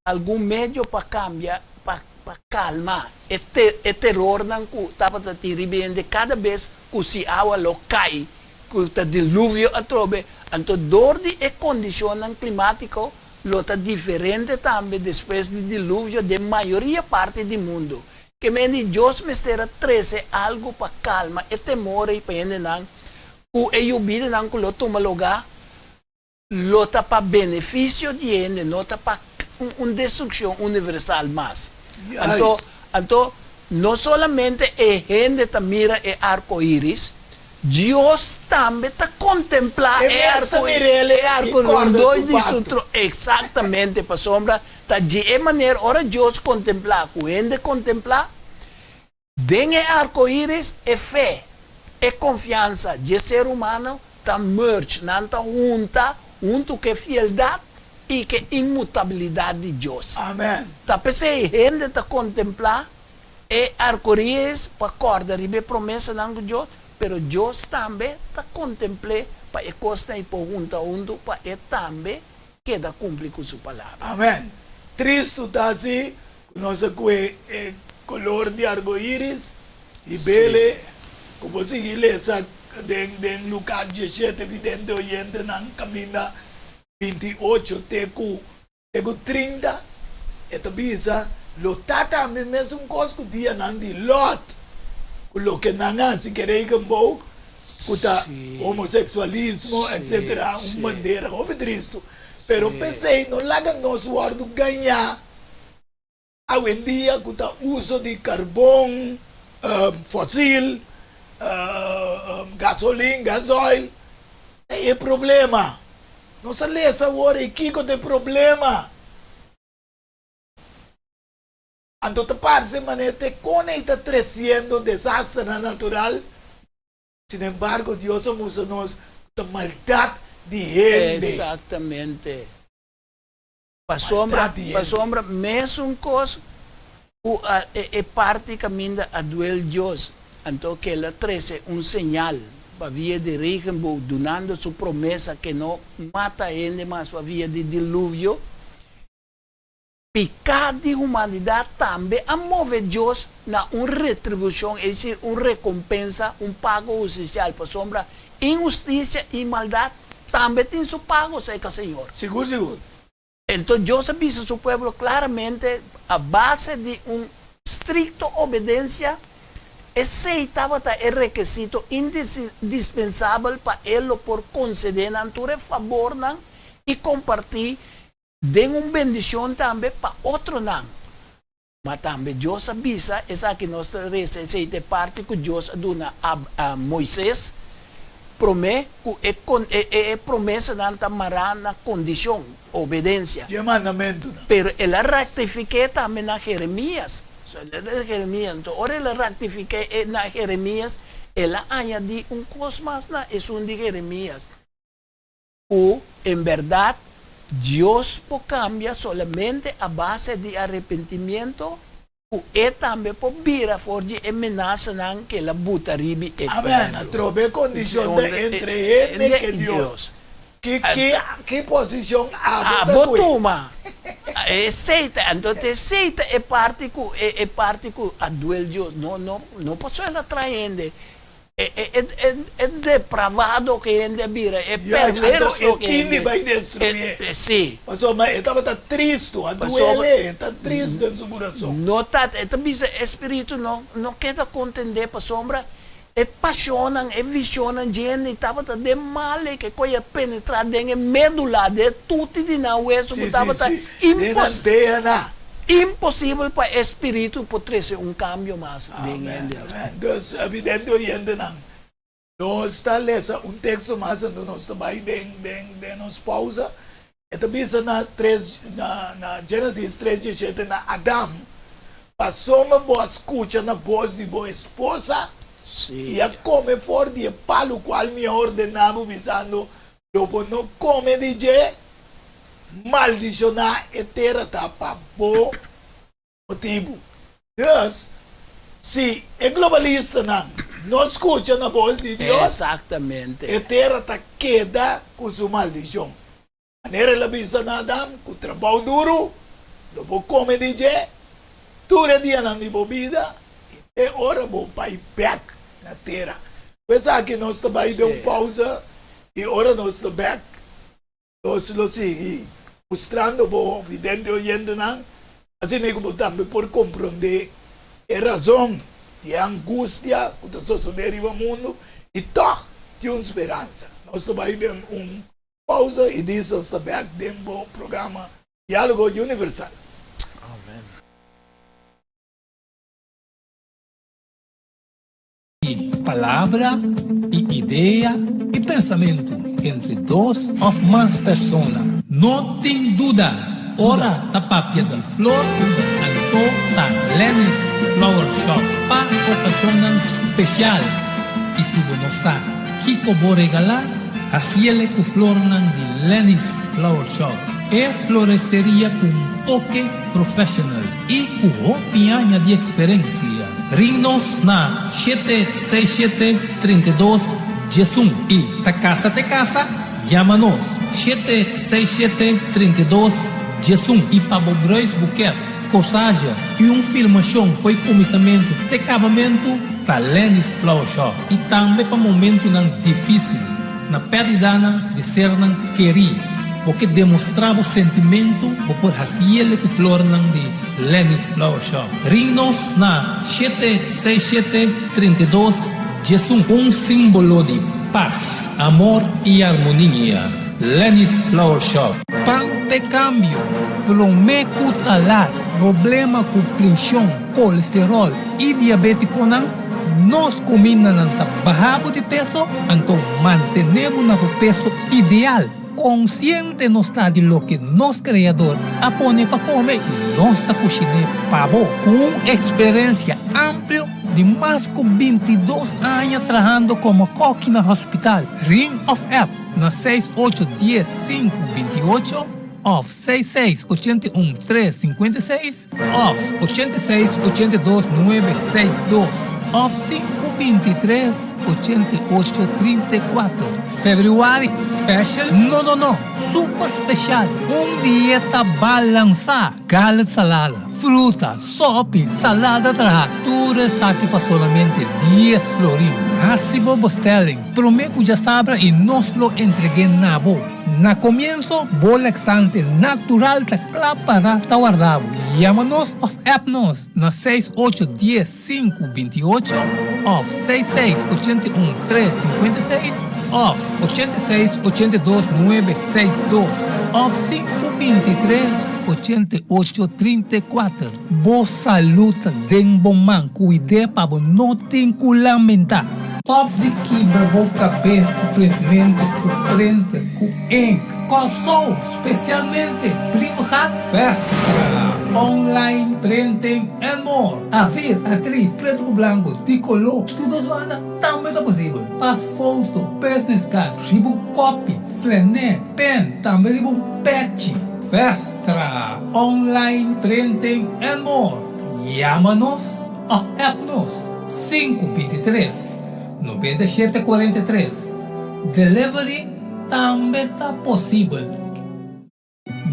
algun medio pa kambia, pa pa kalma e te e terornan ku tabata tin riba hende kada bes ku si awa lo kai ku ta diluvio atrobe, anto dor di e kondishonnan klimátiko lo ta diferente tambe despues di diluvio den mayoria parti di mundu. Ke mende Dios mester a trese algu pa kalma e temor ei pa hendenan ku e yubidanan ku lo tuma lugá lo ta pa benefisio di hende, no ta pa un destrukshon universal mas. Anto, anto no solamente e hende ta mira e arko iris, Dios tambe ta kontemplá E e mes ta arko, mir'el e i arko kòrda rondó su di su pakto. tro. Eksaktamente, pasobra ta di e manera ora Dios kontemplá ku hende kontemplá, Den e arko iris e fe, e konfiansa dje ser humano ta merge, nan ta hunta huntu ku e fieldat i ku e inmutabilidat di Dios. Amen. Ta p'esei hende ta kontemplá e arko iris pa kòrda riba e promesanan ku Dios, pero Dios tambe ta kontempl'é pa e kosnan ei por hunta huntu pa e tambe keda kumpli ku su palabra. Amen. Tristu ta si ku nos a kue e kolor di argoiris i bele ku bo sigui lesa den den Lukas diesshete vidente oyentenan kaminda 28 te ku te ku 30 e ta bisa lo ta tambe mesun kos ku dianan di Lot ku loke nan hasi ke regenboog ku ta homoseksualismo etsetera un bandera hopi tristu pero p'esei no laga nos wòrdu gañá awendia ku ta uso di karbon fosil gasolin gasoil ta e problema nos a lesa awor ei kiko ta e problema. Anto ta parse manera te kon ei ta tresiendo desasternan natural. Sin embargo, Dios a mustra nos ku ta maldat di hende. Exactamente. Pasobra, Maldat di hende. pasobra mesun kos ku a e e parti kaminda a duel Dios, anto kel a trese un señal pa via di regenboog dunando su promesa ke no mata hende mas pa via di diluvio. Piká di humanidat tambe a move Dios na un retribushon, es desir, un rekompensa, un pago hustisial, pasobra inhustisia i maldat tambe tin su pago, seka Señor. Sigur, sigur. Enton Dios a bisa su pueblo klaramente, a base di un strikto obedensia, esei tabata e rekesito indispensabel pa E lo por konsedé nan tur e fabornan i kompartí Den un bendicion tambe pa otronan. Ma tambe Dios a bisa, esaki nos ta reza, esey ta e parti cu Dios a duna a Moises, prome cu e e promesanan ta mará na condicion, obedencia. Dje mandamentunan. Pero el a rectifiqué tambe na Jeremías. Jeremías. Enton, ora el a rectifiqué na Jeremías, el a añadí un cos mas na esun di Jeremías. Ku en bèrdat Dios por kambia solamente a base di arepentimiento, ku E tambe por bira for di e menasanan ku El a buta ribi e Amen. pueblo. Atrobe e kondishon ta entre hende ke Dios. Ki ki ki posishon abo ta Abo kue? tuma. Esei ta, anto ta esei ta e parti ku e e parti ku a duel Dios. No no no pasobra El a trae hende. E depravado ku hende a bira, e perverso ku hende. E tin di bai destruí. Sí. Pasobra e tabata tristu, a duele, e ta tristu den su kurason. No ta, e ta bisa e spiritu no no keda kontendé pasobra e pashonnan, e vishonnan dje hende tabata den mal e ke koe a penetrá den e medula, den e tuti di nan weso ku tabata impos. Den nan DNA. Imposibel pa e spiritu por trese un kambio mas den hende. Amen, amen. Dus, evidente oyentenan, nos ta lesa un teksto mas anto nos ta bai den, den, den nos pausa. E ta bisa na tres, na, na Genesis tres dieshete na Adam, Pasobra bo a skucha na bos di bo esposa i a kome for di e palu kual mi a ordená bo, bisando, Lo bo no kome di dje? Maldishoná e tera ta pa bo motibu. Dus, si e globalistanan no skucha na bos di Dios, Exactamente. e tera ta keda ku su maldishon. Manera el a bisa na Adam, ku trabou duru lo bo kome di dje tur e dianan di bo bida i te ora bo bai bèk na tera. Ku esaki nos ta bai den un pousa i ora nos ta bèk nos lo sigui mustrando bo vidente oyentenan asina ku bo tambe por komprondé e razon di e angustia ku ta sosodé riba mundu i tòg tin un speransa. Nos ta bai den un Pausa y Diesels ta bek den bo programa Dialogo Universal. Amen. Di palabra y idea y pensamentu entre dos of mas persona. No tin duda, ora ta papia di flor, anto ta Lenny's Flower Shop pa ocasionnan special y si bo no sa kico bo regala, Hasiele ku flornan di Lenny's Flower Shop, e floresteria ku un toke professional i ku hopi aña di eksperensia. Ring nos na shete seis shete 32 diesun i ta kasa te kasa, yama nos shete seis shete 32 diesun i pa bo bruisboeket, corsage i un filmashon fo'i kuminsamentu te kabamentu ta Lenny's Flower Shop i tambe pa momentunan difísil, na pèrdidanan di sernan kerí. Bo ke demostrá bo sentimentu, bo por hasiele ku flornan di Lenny's Flower Shop. Ring nos na shete seis shete 32 diesun. Un símbolo di pas, amor i armonia. Lenny's Flower Shop. Pan p'e kambio, promé ku ta lat. Problema ku prenshon, kolesteròl i diabétikonan, nos kumindanan ta baha bo di peso, anto mantené bo na bo peso ideal. Konsiente nos ta di loke nos Kreador a pone pa kome i nos ta kushiné pa bo. Ku un eksperensia amplio di mas ku 22 aña trahando komo kòki na hospital, Ring òf app na seis ocho dies sinku binti ocho òf seis seis 81 3 56 òf 86 82 9 6 dos òf 5 23 88 34. Februari special? No no no! Super special! Un dieta balansá! Gala salada, fruta, sopi, salada trahá, tur esaki pa solamente 10 florin. Hasi bo bestelling promé ku djasabra i nos lo entreg'é na bo. Na komienso, bo laxante natural ta kla pará ta warda bo. Yama nos òf app nos na seis ocho dies sinku 28 òf seis seis 81 3 56 òf 86 82 9 6 dos òf sinku 23 88 34. Bo salú ta den bo man, kuid'é pa bo no tin ku lamentá. Stop di kibra bo kabes ku printmentu, ku printer, ku ink. Kòrsou, spesialmente Brievengat, Vestra, online printing and more. A-vier, A-tri, pretu ku blanku, di koló, tur dos banda tambe ta posibel. Pas foto, business card, riba un kopi, flené, pen, tambe riba un pechi. Vestra, online printing and more. Yama nos òf app nos sinku 23 97 43. Delivery tambe ta posibel.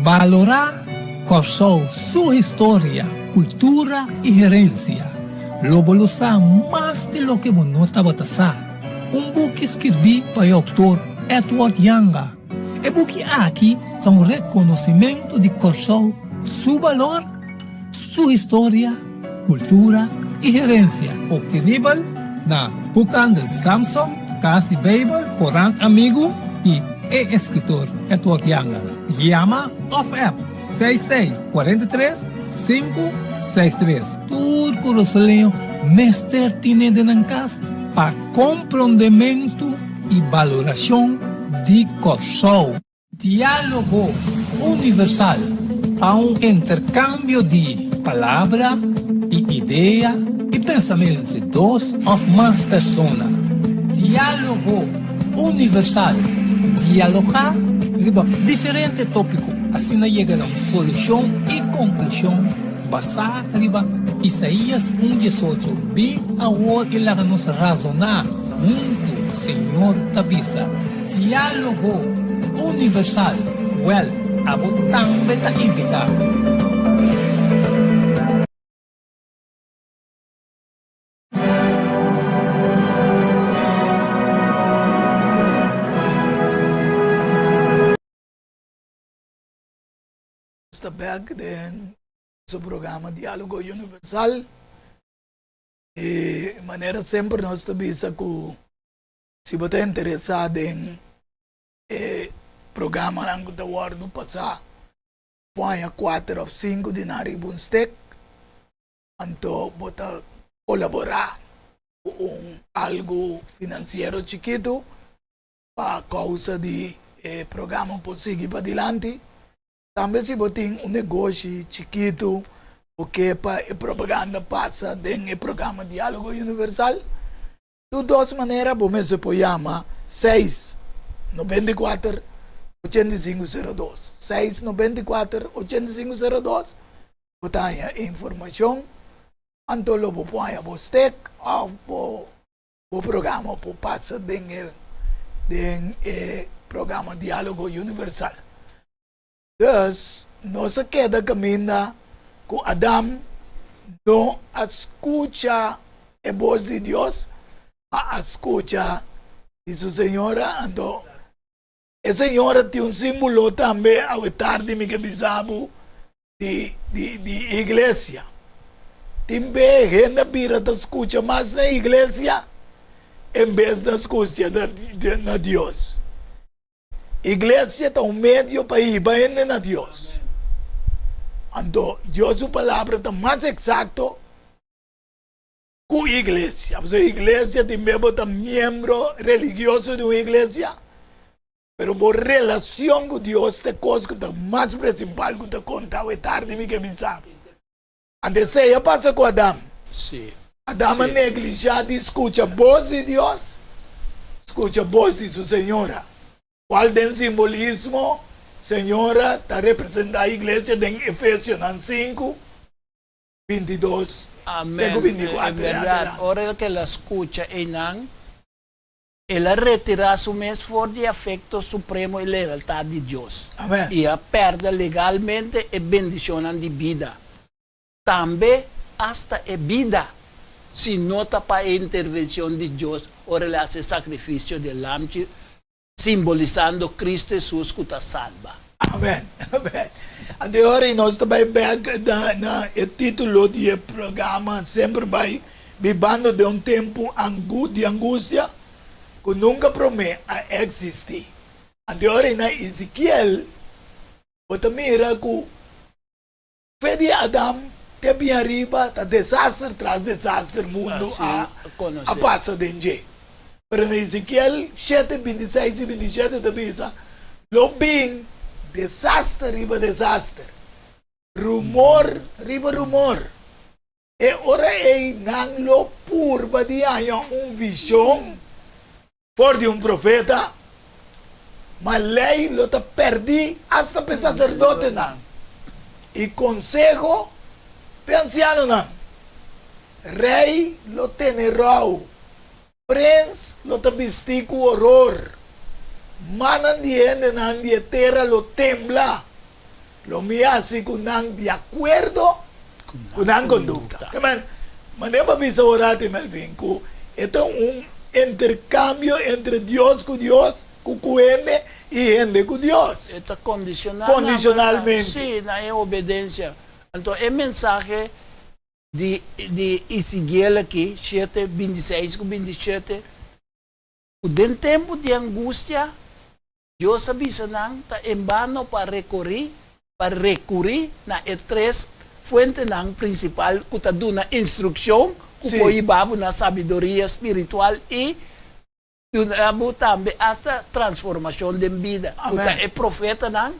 Balorá Kòrsou su historia, kultura i herensia. Lo bo lo sa mas di loke bo no tabata sa. Un buki skirbí pa e outor Edward Janga. E buki aki ta un rekonosimentu di Kòrsou su balor, su historia, kultura i herensia. Optenibel na Boekhandel Samson, Kas di Beibel, Korant Amigu i e eskritor Edward Janga. Yama òf app seis seis 43 sinku seis tres. Tur kurasoleño mester tine den nan kas pa komprondementu i balorashon di Kòrsou. Diálogo Universal ta un interkambio di palabra i idea i pensamentu entre dos òf mas persona. Diálogo Universal. Dialogá riba diferente tópiko, asina yega na un solushon i konklushon basá riba Isaías un diesocho, Bin awor i laga nos razoná huntu, Señor ta bisa. Diálogo Universal, Wèl, abo tambe ta invitá. Nos ta bek den su programa Diálogo Universal i manera semper nos ta bisa ku si bo ta interesá den e programanan ku ta wòrdu pasá por haña kuater òf sinku di nan riba un stek. Anto bo ta kolaborá ku un algu finansiero chikitu pa kousa di e programa por sigui padilanti. Tambe si bo tin un negoshi chikitu bo ke pa e propaganda pasa den e programa Diálogo Universal, tur dos manera bo mester por yama seis 94 85 02, seis 94 85 02. Bo ta haña informashon, anto lo bo por haña bo stek òf bo bo programa por pasa den e den e programa Diálogo Universal. Dus, nos a keda kaminda ku Adam no a skucha e bos di Dios, ma a skucha di su señora. Anto e señora tin un símbolo tambe, awe tardi mi ke bisa bo, di di di iglesia. Tin be hende a bira ta skucha mas na iglesia en bes na skucha na Dios. Iglesia ta un medio pa hiba hende na Dios. Anto Dios su palabra ta mas eksakto ku iglesia. Pasobra iglesia tin be bo ta miembro religioso di un iglesia, pero bo relacion cu Dios ta e cos cu ta mas principal cu ta conta awe tardi mi ke bisa bo. Anto esey a pasa cu Adam. Adam a neglisha di scucha bos di Dios, scucha bos di su señora, cual den simbolismo señora ta representa iglesia den Efesionan sinku, 22 te cu Amen. 24 En en berdad, adelante. ora el ke la scucha eynan, El a retirá su mes for di afekto supremo i lealtat di Dios Amen. i a pèrdè legalmente e bendishonnan di bida, tambe asta e bida, si no ta pa e intervenshon di Dios ora el a hasi e sakrifisio di e lamchi, simbolisando Kristu Hesus ku ta salba. Amen, amen. Anto e ora ei nos ta bai bek na na e titulo di e programa Semper Bai Bibando den un Tempu Angu di Angustia ku Nunka Promé A Eksistí. Anto e ora ei na Ezekiel bo ta mira ku Fe di Adam te bin ariba ta desaster tras desaster mundu a a pasa den dje. Pero na Ezekiel shete, 26 i 27 ta bisa, Lo bin desaster riba desaster, rumor riba rumor. E ora ei nan lo purba di haña un vishon for di un profeta, ma lei lo ta pèrdí asta p'e saserdotenan i konseho p'e ansianonan. Rei lo tene rou, prens lo ta bistí ku oror, mannan di hendenan di e tera lo tembla, lo mi hasi ku nan di akuerdo ku nan kondukta. Amen. Manera pa bisa ora tin Melvin ku e ta un interkambio entre Dios ku Dios, ku ku hende i hende ku Dios. E ta kondishoná Kondishonalmente. Sí, na e obedensia. Anto e mensahe di di Ezekiel aki, shete, 26 ku 27, ku den tempu di angustia, Dios a bisa nan ta en bano pa rekorí, pa rekurí na e tres fuentenan prinsipal ku ta duna instrukshon ku por hiba bo na sabiduria spiritual i duna bo tambe asta transformashon den bida, ku ta e profetanan,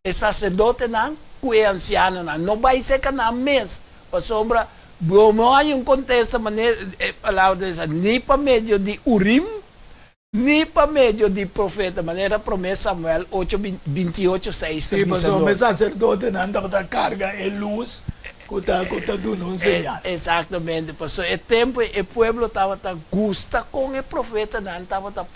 e saserdotenan ku e ansianonan. No bai serka nan mes, pasobra bo no haña un kontesta manera e palabra ta bisa, ni pa medio di Urim. Ni pa medio di profeta, manera Promé Samuel ocho, 28, seis ta Sí, bisa pasobra e nos. saserdotenan tabata karga e lus ku ta ku ta duna un señal. Exactamente, pasobra e tempu ei e pueblo tabata gusta kon e profetanan tabata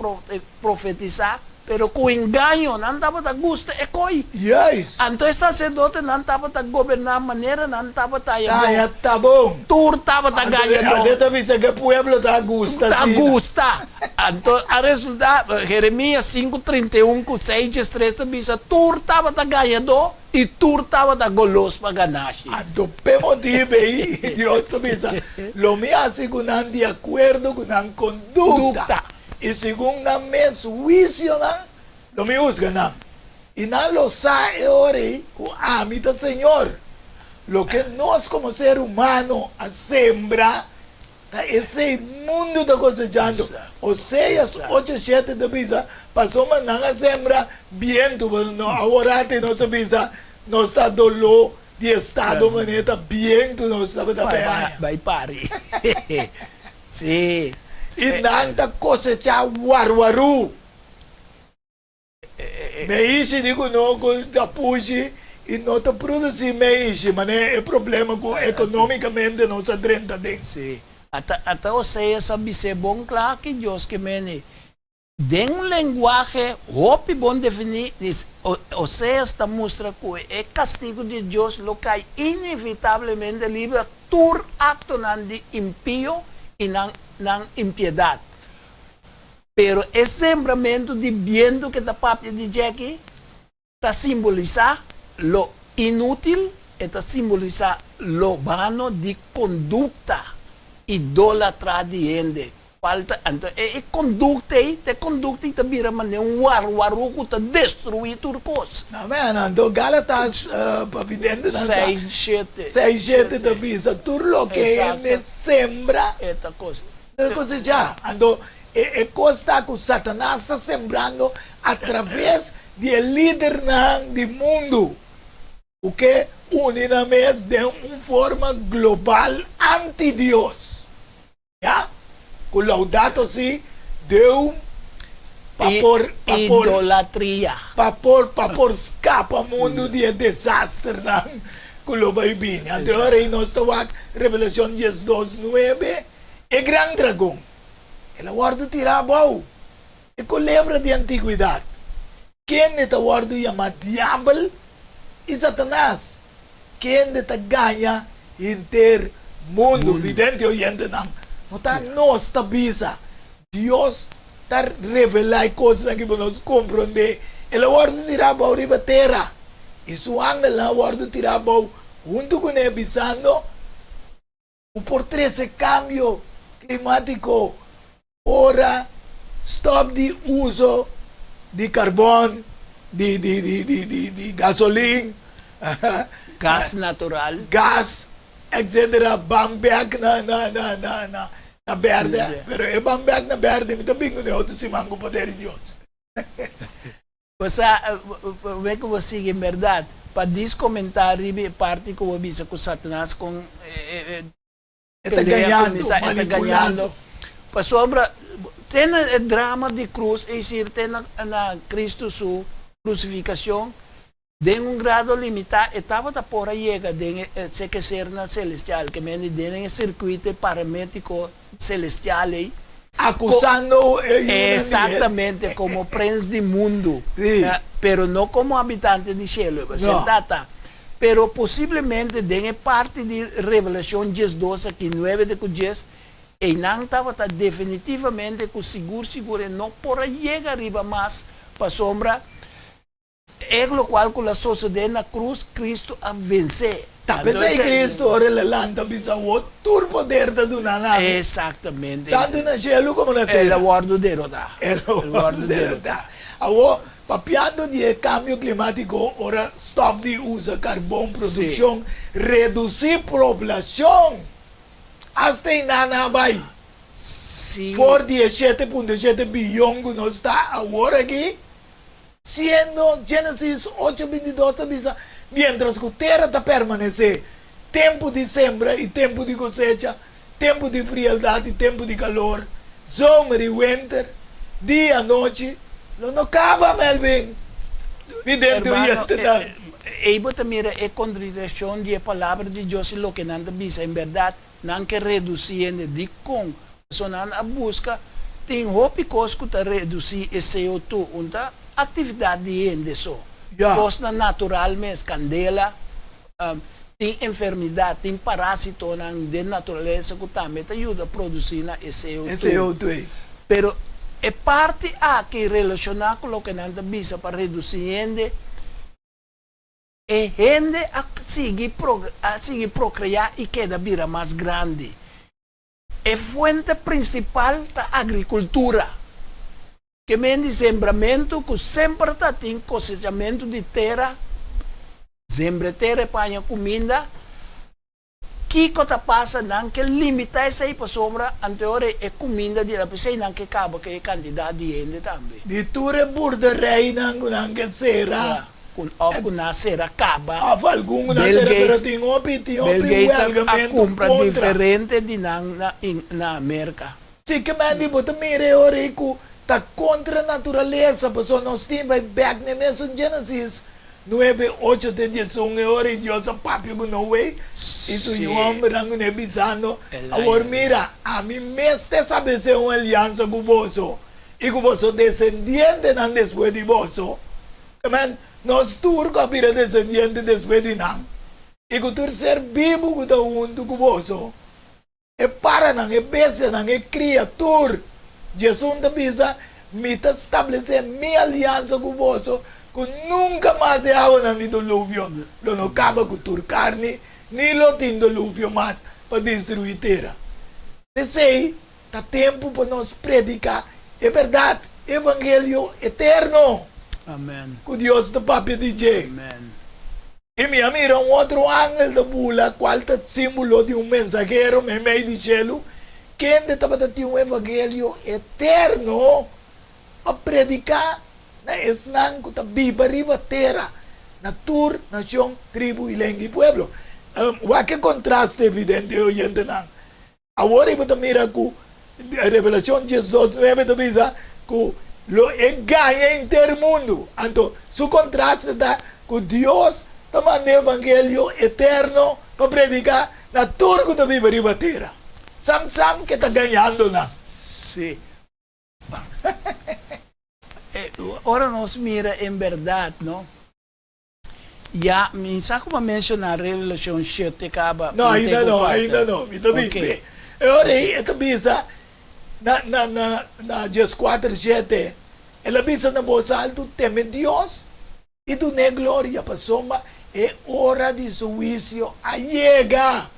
profetisá, pero ku engaño, nan tabata gusta e koi. Juist. Anto e saserdotenan tabata goberná manera nan tabata haña bon. Haña ta bon. Tur tabata Anto gaña don. e ta bisa ku e pueblo ta gusta Ta asina. gusta. Anto a resultá, Jeremias sinku 31 ku seis diestres ta bisa, tur tabata gañadó i tur tabata golos pa ganashi. Anto p'e motibu ei Dios ta bisa, Lo mi hasi ku nan di akuerdo ku nan kondukta. Dukta. I segun nan mes huisionan lo mi husga nan, i nan lo sa e ora ei ku ami ta Señor. Loke nos komo ser humano a sembra, ta esei mundu ta kosechando. Oseas ocho shete ta bisa, Pasobra nan a sembra bientu, no aworati nos a bisa nos ta doló di estado manera ta bientu nos tabata p'e aña. Bai pari. Sí. I nan ta kosechá warwarú. Meishi di ku no ku ta pushi i no ta produsí meishi, manera e problema ku ekonómikamente nos a drenta den. Sí. Ata ata Oseas a bis'é bon kla ki Dios ke meni. Den un lenguahe hopi bon definí, Oseas ta mustra ku e kastigu di Dios lo kai inevitablemente riba tur aktonan di impio i nan nan impiedat. Pero e sembramentu di bientu ke ta papia di dje aki ta simbolisá lo inútil, e ta simbolisá lo bano di kondukta idólatra di hende. Kual ta, anto e e kondukta ei, ta e kondukta ei ta bira manera un warwarú ku ta destruí tur kos. Amèn. Anto Gálatas, pa videntenan sa, Seis shete. seis shete ta bisa, Tur loke hende sembra, E ta kos. E ta kosechá. Anto E e kos ta ku Satanas ta sembrando atraves di e lidernan di mundu ku ke uni nan mes den un forma global anti-Dios. Ya, ku Laudato Si Deum pa por pa por Idolatria. pa por pa por skapa mundu di e desasternan ku lo bai bini. Anto e ora ei nos ta wak Revelashon 12, 9, e gran dragon. El a wòrdu tirá abou, e kolebra di antigwedat, kende ta wòrdu yamá Diabel i Satanas, kende ta gaña henter mundu. Vidente oyentenan, no ta nos ta bisa, Dios ta revelá e kosnan aki pa nos komprondé. El a wòrdu tirá abou riba tera, i su angelnan a wòrdu tirá abou huntu kuné, bisando, Bo por trese kambio klimátiko ora stòp di uso di karbon, di di gasolin, Gas natural. Gas, etcetera, ban bèk na na na na na bèrdè. Pero e ban bèk na bèrdè mi ta bin ku den otro siman ku poder di Dios. Bo sa, promé ku bo sigui, en bèrdat, pa dis komentá riba e parti ku bo bisa ku Satanas kon e E ta pelea gañando, kuminsá, e ta manipulando. gañando. Pasobra te na e drama di krus, es desir, te na na Kristu su krusifikashon, den un grado limitá e tabata por a yega den e sekesernan selestial, ke mende den e sirkuito paramétiko celestial ei. Acusando e yunan di hende. Exactamente, como prens di mundu. Sí. Pero no como habitante di shelu. No. Sentá ta. Pero posiblemente den e parti di Revelacion 12 aki, nuebe te cu dies, einan tabata definitivamente cu sigur sigur e no por a yega riba mas pasobra E lokual ku la sosodé na krus, Kristu a vensé. Ta p'esei Kristu ora el a lanta bisa awor, Tur poder ta duná na mi. Exactamente. Tantu na shelu komo na tera. El a wòrdu derotá. El a wòrdu derotá. Awor, papiando di e kambio klimátiko, ora stòp di usa karbon, produkshon, redusí poblashon, asta einan a bai. Sí. For di e 7.7 biyon ku nos ta awor aki, Siendo Genesis ocho 22 ta bisa, Mientras ku tera ta permanesé, tempu di sembra i tempu di kosecha, tempu di frieldat i tempu di kalor, zomer i wenter. Dia anochi lo no kaba, Melvin. Vidente Hermano, oyentenan. ei bo ta mira e kontradikshon di e Palabra di Dios i loke nan ta bisa. En bèrdat, nan ke redusí hende. Dikon? Pasobra nan a buska tin hopi kos ku ta redusí e CO2. Un ta aktividat di hende so. Kosnan natural mes, kandela, tin enfermidat, tin parásitonan den naturalesa ku tambe ta yuda produsí na e CO2. E CO2 ei. Pero e parti aki relashoná ku loke nan ta bisa pa redusí hende, e hende a sigui a sigui prokreá i keda bira mas grandi. E fuente prinsipal ta agrikultura. Ke men di sembramentu ku semper ta tin kosechamentu di tera, sembra e tera e paña kuminda. Kiko ta pasa? Nan ke limitá esei pasobra anteora e kuminda di p'esei nan ke kaba ku e kantidat di hende tambe. Di tur e burdereinan ku nan ke sera. Ku òf ku nan a sera kaba. Òf algun ku nan a sera pero tin hopi tin hopi Bill Gates a wèlgamentu kumpra kontra. diferente di nan na Merka. Si ke men di bo ta mira e ora ei ku ta kontra naturalesa, pasobra nos tin bai bèk na e mesun Genesis nuebe, ocho te diesun, e ora ei Dios a papia ku Noe i su yu hòmbernan ku ne bisando, Awor mira, ami mes ta establesé un aliansa ku boso i ku boso desendientenan despues di boso. Ke men, nos tur ku a bira desendiente despues di nan i ku tur ser bibu ku ta huntu ku boso. E paranan, e bestianan, e kria, tur. Jesus ta bisa, Mi ta stablesé mi aliansa ku boso, ku nunka mas e awanan di doluvio lo no kaba ku tur karni, ni lo tin doluvio mas pa destruí tera. P'esei, ta tempu pa nos prediká e bèrdat, e evangelio eterno ku Dios ta papia di dje. I mi a mira un otro angel ta bula, kual ta símbolo di un mensahero meimei di shelu, kende tabata tin un evangelio eterno pa prediká na esnan ku ta biba riba tera, na tur nashon, tribu i lenga i pueblo. Wak e kontraste evidente, oyentenan. Awor ei bo ta mira ku Revelashon diesdos nuebe ta bisa ku lo e gaña henter mundu. Anto su kontraste ta ku Dios ta manda e evangelio eterno pa prediká na tur ku ta biba riba tera. Sam sam ke ta gañando nan. Sí. Ora nos mira en bèrdat, no? Ya, mi sa ku bo a menshoná Revelashon shete kaba No, un ainda tempu no, kuater. ainda no. Mi ta bin Ok. p'e. E ora ei e ta bisa na, na, na, na dieskuater shete, el a bisa na bos altu, Teme Dios i dun'é gloria, pasobra e ora di su huisio a yega.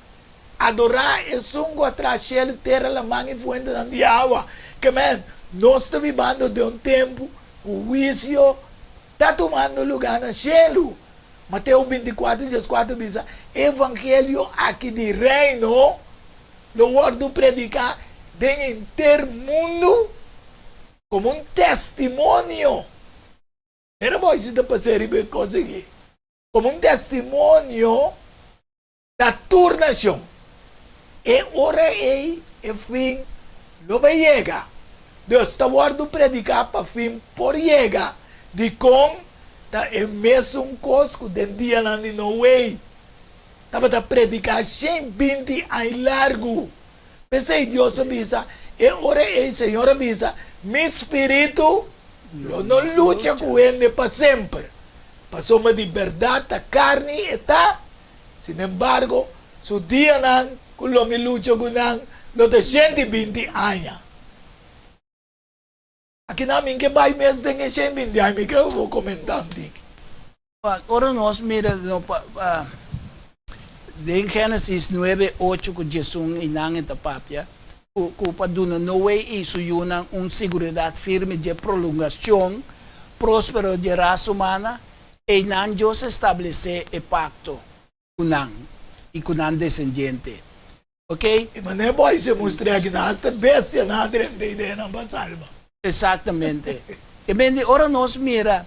Adorá esun ku a traha shelu, tera, laman i fuentenan di awa. Ke men, nos ta bibando den un tempu ku huisio Ta tumando lugá na shelu. Mateo bintikuater dieskuater bisa, E evangelio aki di Reino lo wòrdu prediká den henter mundu komo un testimonio. Mira bo si ta pas'é riba e kos aki. Komo un testimonio. Na tur nashon. E ora ei e fin lo bai yega. Dios ta wòrdu prediká pa fin por yega. Dikon? Ta e mesun kos ku den dianan di Noe. Tabata prediká 120 aña largu. P'esei Dios a bisa, E ora ei Señor a bisa, Mi spiritu lo no lucha ku hende pa semper, pasobra di bèrdat ta karni e ta. Sinembargo, su dianan ku lo mi lucha ku nan lo ta 120 aña. Akinan mi ke bai mes den e 120 aña, mi ke bo komentá un tiki. Ora nos mira no pa den Génesis nuebe, ocho ku diesun i nan e ta papia ku ku pa duna Noe i su yunan un siguridat firme dje prolongashon próspero dje rasa humana, Einan Dios a establesé e pakto ku nan i ku nan desendiente. Ok? I manera bo a hise mustr'é aki nan hasta bestianan a drenta i denan pa salba. Exactamente. E men di ora nos mira,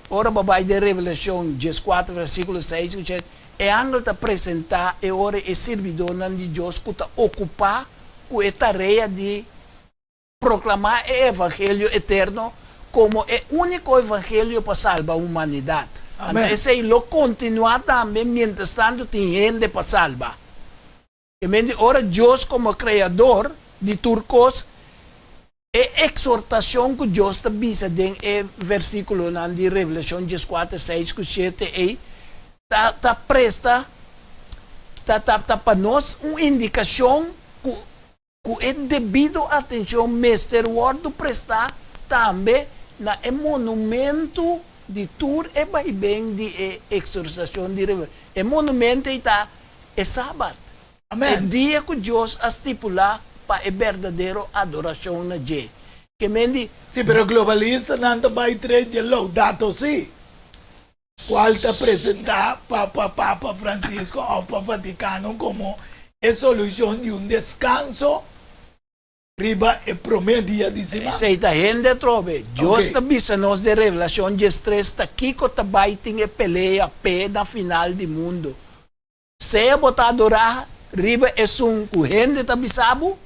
ora bo bai den Revelashon dieskuater versíkulo seis ku shete, e angel ta presentá e ora e sirbidónan di Dios ku ta okupá ku e tarea di. Proklamá e evangelio eterno komo e úniko evangelio pa salba humanidat. Anto esei lo kontinuá tambe mientrastantu tin hende pa salba. E men di ora Dios komo Kreador di tur kos, e eksortashon ku Dios ta bisa den e versíkulonan di Revelashon dieskuater, seis ku shete ei ta ta presta ta ta ta pa nos un indikashon ku ku e debido atencion mester wordo prestá tambe na e monumento di tur e baiben di e exorsacion di Revelashon. E monumento ei ta e Sabat, e dia ku Dios a stipulá pa e berdadero adoracion na dje. Ke men di. Sí, pero globalistanan ta bai tres dje Laudato Si. Cual ta presenta pa pa Papa Francisco of pa Vaticano como e solucion di un descanso riba e prome dia di siman. Esey ta hende atrobe. Dios ta bisa nos den Revelacion diestres ta kico ta bay tin e pelea p'e na final di mundo. Sea bo ta adorá riba esun ku hende ta bisa bo,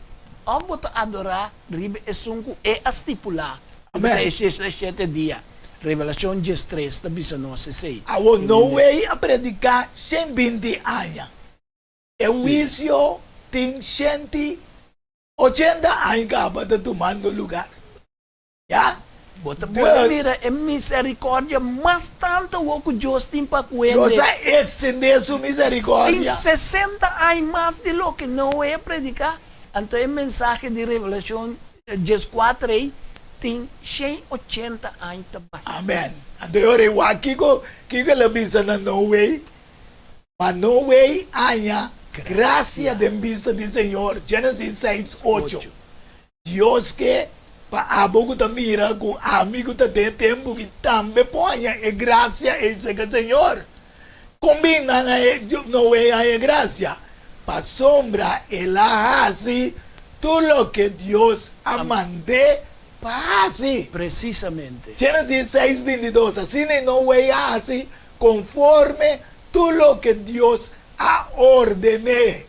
òf bo ta adorá riba esun ku e a stipulá ku ta e shete dia. Revelashon diestres ta bisa nos esei. Awor Noe a prediká shen binti aña. E huisio tin shenti ochenta aña kaba ta tumando lugar. Ya. Bo ta por mira e misericordia mas tantu awor ku Dios tin pa ku hende. Dios a extendé su misericordia. Tin sesenta aña mas di loke Noe a prediká, anto e mensahe di Revelashon dieskuater ei tin shen ochenta aña ta bai. Amen. Anto e ora ei wak kiko kiko el a bisa na Noe? Ma Noe haña grasia den bista di Señor, Genesis seis ocho. Dios ke pa abo ku ta mira ku ami ku ta den e tempu ki tambe por haña e grasia ei serka Señor. Kon bin nan a Noe haña e grasia? Pasobra el a hasi tur loke Dios a mand'é pa hasi. Presisamente. Genesis seis bintidos, Asina i Noe a hasi konforme tur loke Dios a orden'é.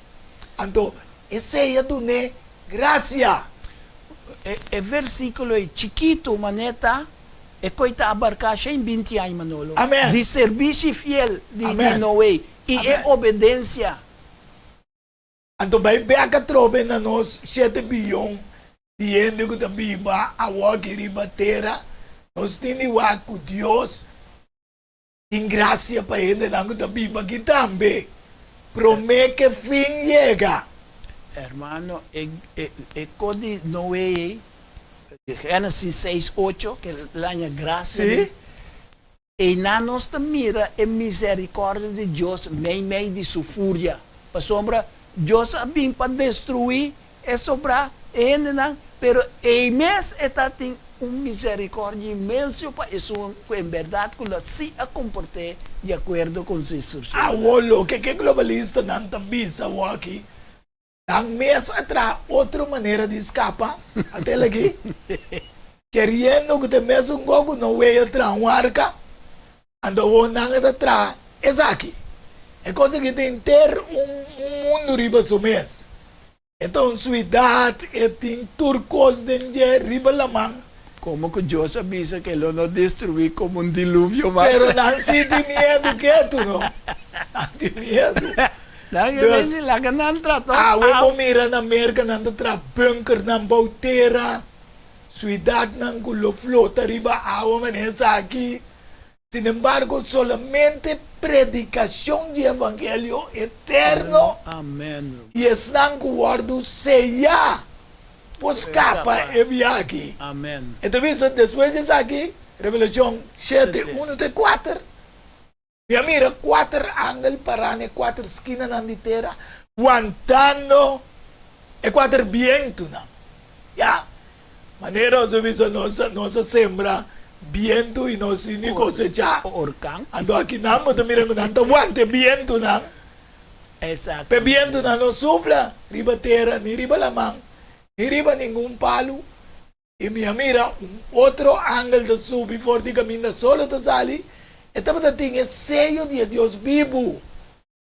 Anto esei a dun'é Gracia! E versiculo ei chikitu manera ta e koe ta abarca shen binti aña, Manolo. Amen. Di servishi fiel di Noe i e obedencia. Anto bai bek atrobe na nos shete biyon di hende ku ta biba awoki riba tera, nos tin di wak ku Dios Tin gracia pa hendenan ku ta biba aki tambe, promé ke fin yega. Hermano, e e ko di Noe ei, Génesis seis ocho, ke laña gracia den, einan nos ta mira e misericordia di Dios meimei di su furia, pasobra Dios a bin pa destruí e sobrá e hendenan, pero ei mes e ta tin un misericordia inmenso pa esun cu en berdad cu lo si a comport'é di acuerdo con su instruccionnan. Awor loke ke globalistanan ta bisa awoki, nan mes a traha otro manera di scapa, atel aki, keriendo cu ta e mesun go cu Noe a traha un arca, Anto awor nan a ta traha esaki. E kos aki ta henter un un mundu riba su mes. E ta un suidat, e tin tur kos den dje riba laman. Komo ku Dios a bisa ku e lo no destruí komo un diluvio mas. Pero nan si tin miedu ketu no. Nan tin miedu. Nan ke Dus, mester laga nan tra tòg. awe bo mira na Merka nan ta traha bunkernan bou tera, suidatnan ku lo flota riba awa manera esaki. Sinembargo, solamente predikashon di evangelio eterno i esnan ku wòrdu seyá por skapa e biaha. E ta bisa despues di esaki, Revelashon shete, unu te kuater, Mi a mira kuater angel pará na e kuater skinanan di tera, wantando e kuater bientunan. Ya, manera nos a bisa, nos a, nos a sembra bientu i nos tin di kosechá. Orkan. Anto akinan bo ta mira ku nan ta wanta e bientunan. Exactamente. Pa e bientunan no supla riba tera, ni riba laman, ni riba ningun palu. I mi a mira un otro angel ta subi for di kaminda solo ta sali, e tabata tin e seyo di e Dios bibu.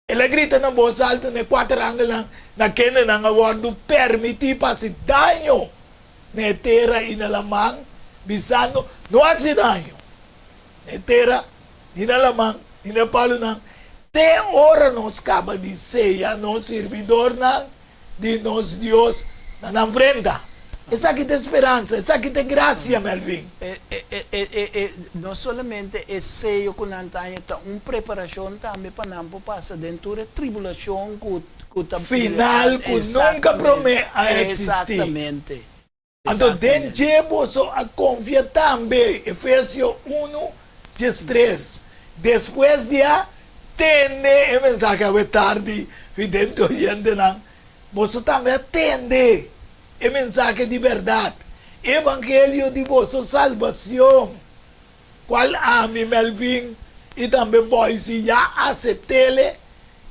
El a grita na bos altu na e kuater angelnan na kendenan a wòrdu permití pa hasi daño. na e tera i na laman, bisando, No hasi daño na e tera, ni na laman, ni na e palunan, te ora nos kaba di seya nos sirbidornan di nos Dios na nan frenta. Esaki ta e speransa, esaki ta e grasia, Melvin. No solamente e seyo ku nan ta haña ta un preparashon tambe pa nan por pasa den tur e tribulashon ku ku ta Final ku nunka promé a eksistí. Exactamente. Anto den dje boso a konfia tambe, Efesio unu, diestres. Despues di a tende e mensahe awe tardi, vidente oyentenan, boso tambe a tende e mensahe di bèrdat, e evangelio di boso salbacion, cual ami, Melvin, y tambe Boyce ya aceptele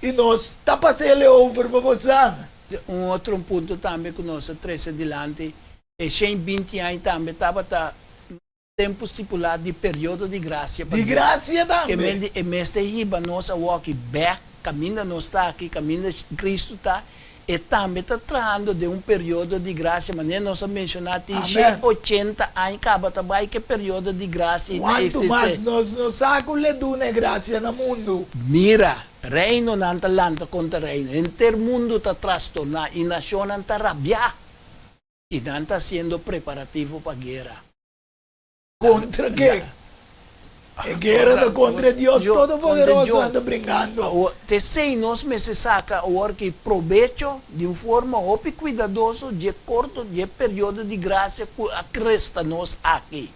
y nos ta pasele over pa bosan. Un otro punto tambe cu nos a trece dilanti, e shen binti aña tambe tabata tempu stipulá di periodo di grasia pa Di Dios. grasia Ke tambe. men di e mester hiba nos awoki bèk kaminda nos ta aki, kaminda Kristu ta, e tambe ta trahando den un periodo di grasia, manera nos a menshoná tin Amèn. shen ochenta aña kaba ta bai ke periodo di grasia i ta Kuantu mas eksisté. nos no sa ku le duna e grasia na mundu. Mira, reinonan ta lanta kontra reino, henter mundu ta trastorná i nashonnan ta rabiá, i nan ta hasiendo preparativo pa guera. Kontra ken? E guera ta kontra e Dios Todopoderoso nan ta bringando. Awor, t'esei nos mester saka awor ki probecho di un forma hopi kuidadoso dje korto dje periodo di grasia ku a kresta nos aki.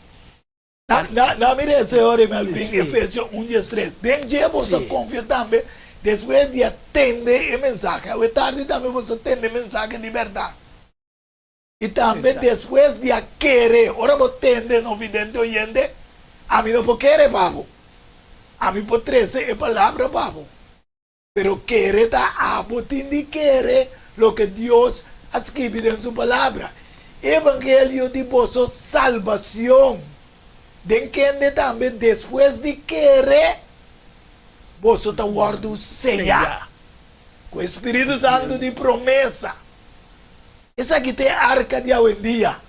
Na, na, na mi deseo riba el fin, Efesio un diestres. Den dje boso a konfia tambe despues di a tende e mensahe. Awe tardi tambe boso a tende e mensahe di bèrdat. I tambe despues di a kere, ora bo tende no vidente oyente, ami no por kere pa bo. Ami por trese e palabra pa bo. Pero kere ta abo tin di kere loke Dios a skibi den su palabra. E evangelio di boso salbacion, den kende tambe despues di kere, boso ta wordu seya ku e Spiritu Santu di promesa. Esaki ta e arka di awendia.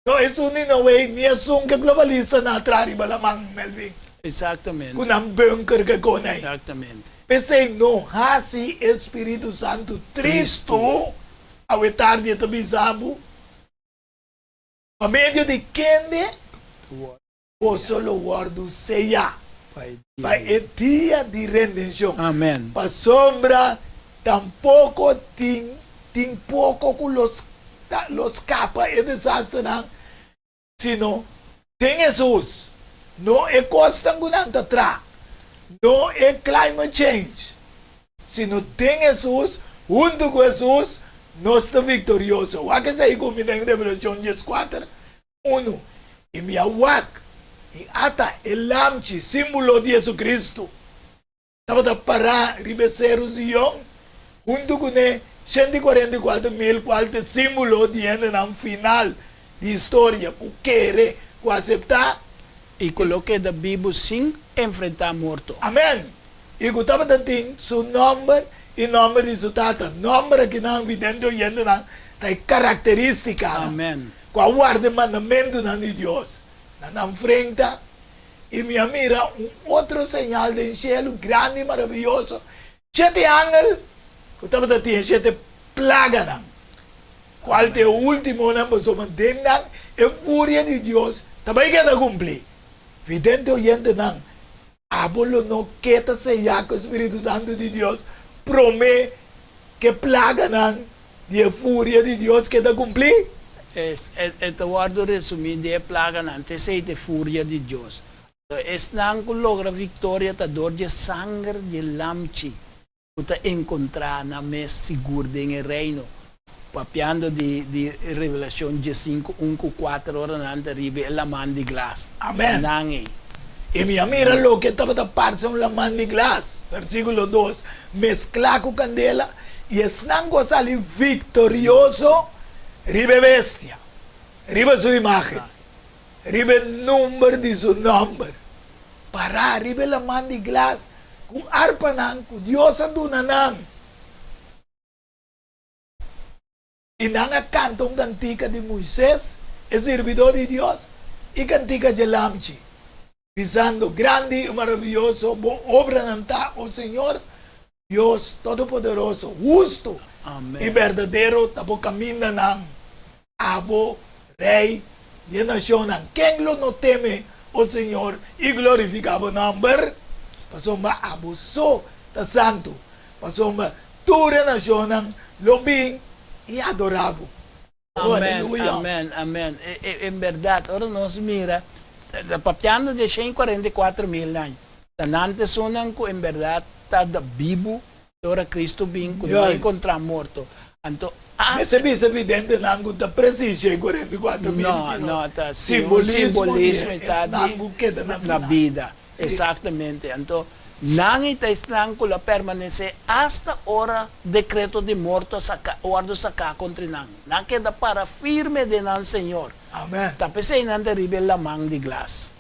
No esun di Noe ni esun ke globalistanan a traha riba laman, Melvin. Exactamente. Ku nan bunker ke kone. Exactamente. P'esei no hasi e Spiritu Santu tristu, awe tardi e ta bisa bo, pa medio di kende Boso lo wòrdu seyá pa e dia di rendenshon. Amen. Pasobra tampoko tin tin poko ku lo lo skapa e desasternan, sino den Hesus, no e kosnan ku nan ta tra, no e climate change, sino den Hesus, huntu ku Hesus, nos ta viktorioso. Wak esei ku mi den Revelashon dieskuater, Unu, i mi a wak, i ata e lamchi, símbolo di Jesucristo, tabata pará riba e seru Zion, huntu kuné 144.000, kual ta e símbolo di hendenan final di historia ku kere, ku aseptá. I ku lo keda bibu sin enfrentá morto. Amèn! I ku tabata tin su nòmber i nòmber di su tata. Nòmber akinan, vidente oyentenan, ta e karakterístikanan. Amèn! Ku a warda e mandamentunan di Dios na nan frenta, i mi a mira un otro señal den shelu, grandi i maravioso, shete angel ku tabata tin e shete plaganan, kual ta e últimonan, pasobra den nan e furia di Dios ta bai keda kumplí. Vidente oyentenan, abo lo no ke ta seyá ku e spiritu santu di Dios promé ku e plaganan di e furia di Dios keda kumplí? E ta wòrdu resumí den e plaganan, ta esei ta e furia di Dios. Esnan ku logra viktoria ta dor dje sanger dje Lamchi ku ta enkontrá nan mes sigur den e Reino. Papiando di di Revelashon diesinku un ku kuater ora nan ta riba e laman di glas. Amen. Nan ei. I mi a mira loke tabata parse un laman di glas, versíkulo dos, mesklá ku kandela, i esnan ku a sali viktorioso riba e bestia, riba su imágen, riba e number di su nòmber, pará riba e laman di glas ku arpanan ku Dios a duna nan. I nan a kanta un kantika di Moises, e sirbidó di Dios, i kantika dje Lamchi, bisando, Grandi i maravioso bo obranan ta, o Señor, Dios Todopoderoso, hustu i berdadero ta bo kamindanan, abo, Rei di e nashonnan. Ken lo no teme, o Señor, i glorifiká bo nòmber? Pasobra abo so ta santu, pasobra tur e nashonnan lo bin i adorá bo. Oh, Amen, aleluya! amen, amen. En berdad, ora nos mira, ta papiando di e shen i kuarenta i kuater mil nan, ta nan ta esunnan ku en berdad ta bibu te ora Cristo bin, ku no a Juist. enkontrá morto. Anto, hasta. Mester bisa videntenan ku ta presis shen i kuarenta i kuater mil, No, sino no, ta si un simbolismo di simbolismo i ta esnan di ku keda na na final. bida. Sí. Exactamente. Anto, nan i ta esnan ku lo permanesé asta ora dekreto di morto a saka, wòrdu saká kontra nan. Nan keda para firme den nan Señor. Amen. Ta p'esei nan ta riba e laman di glas.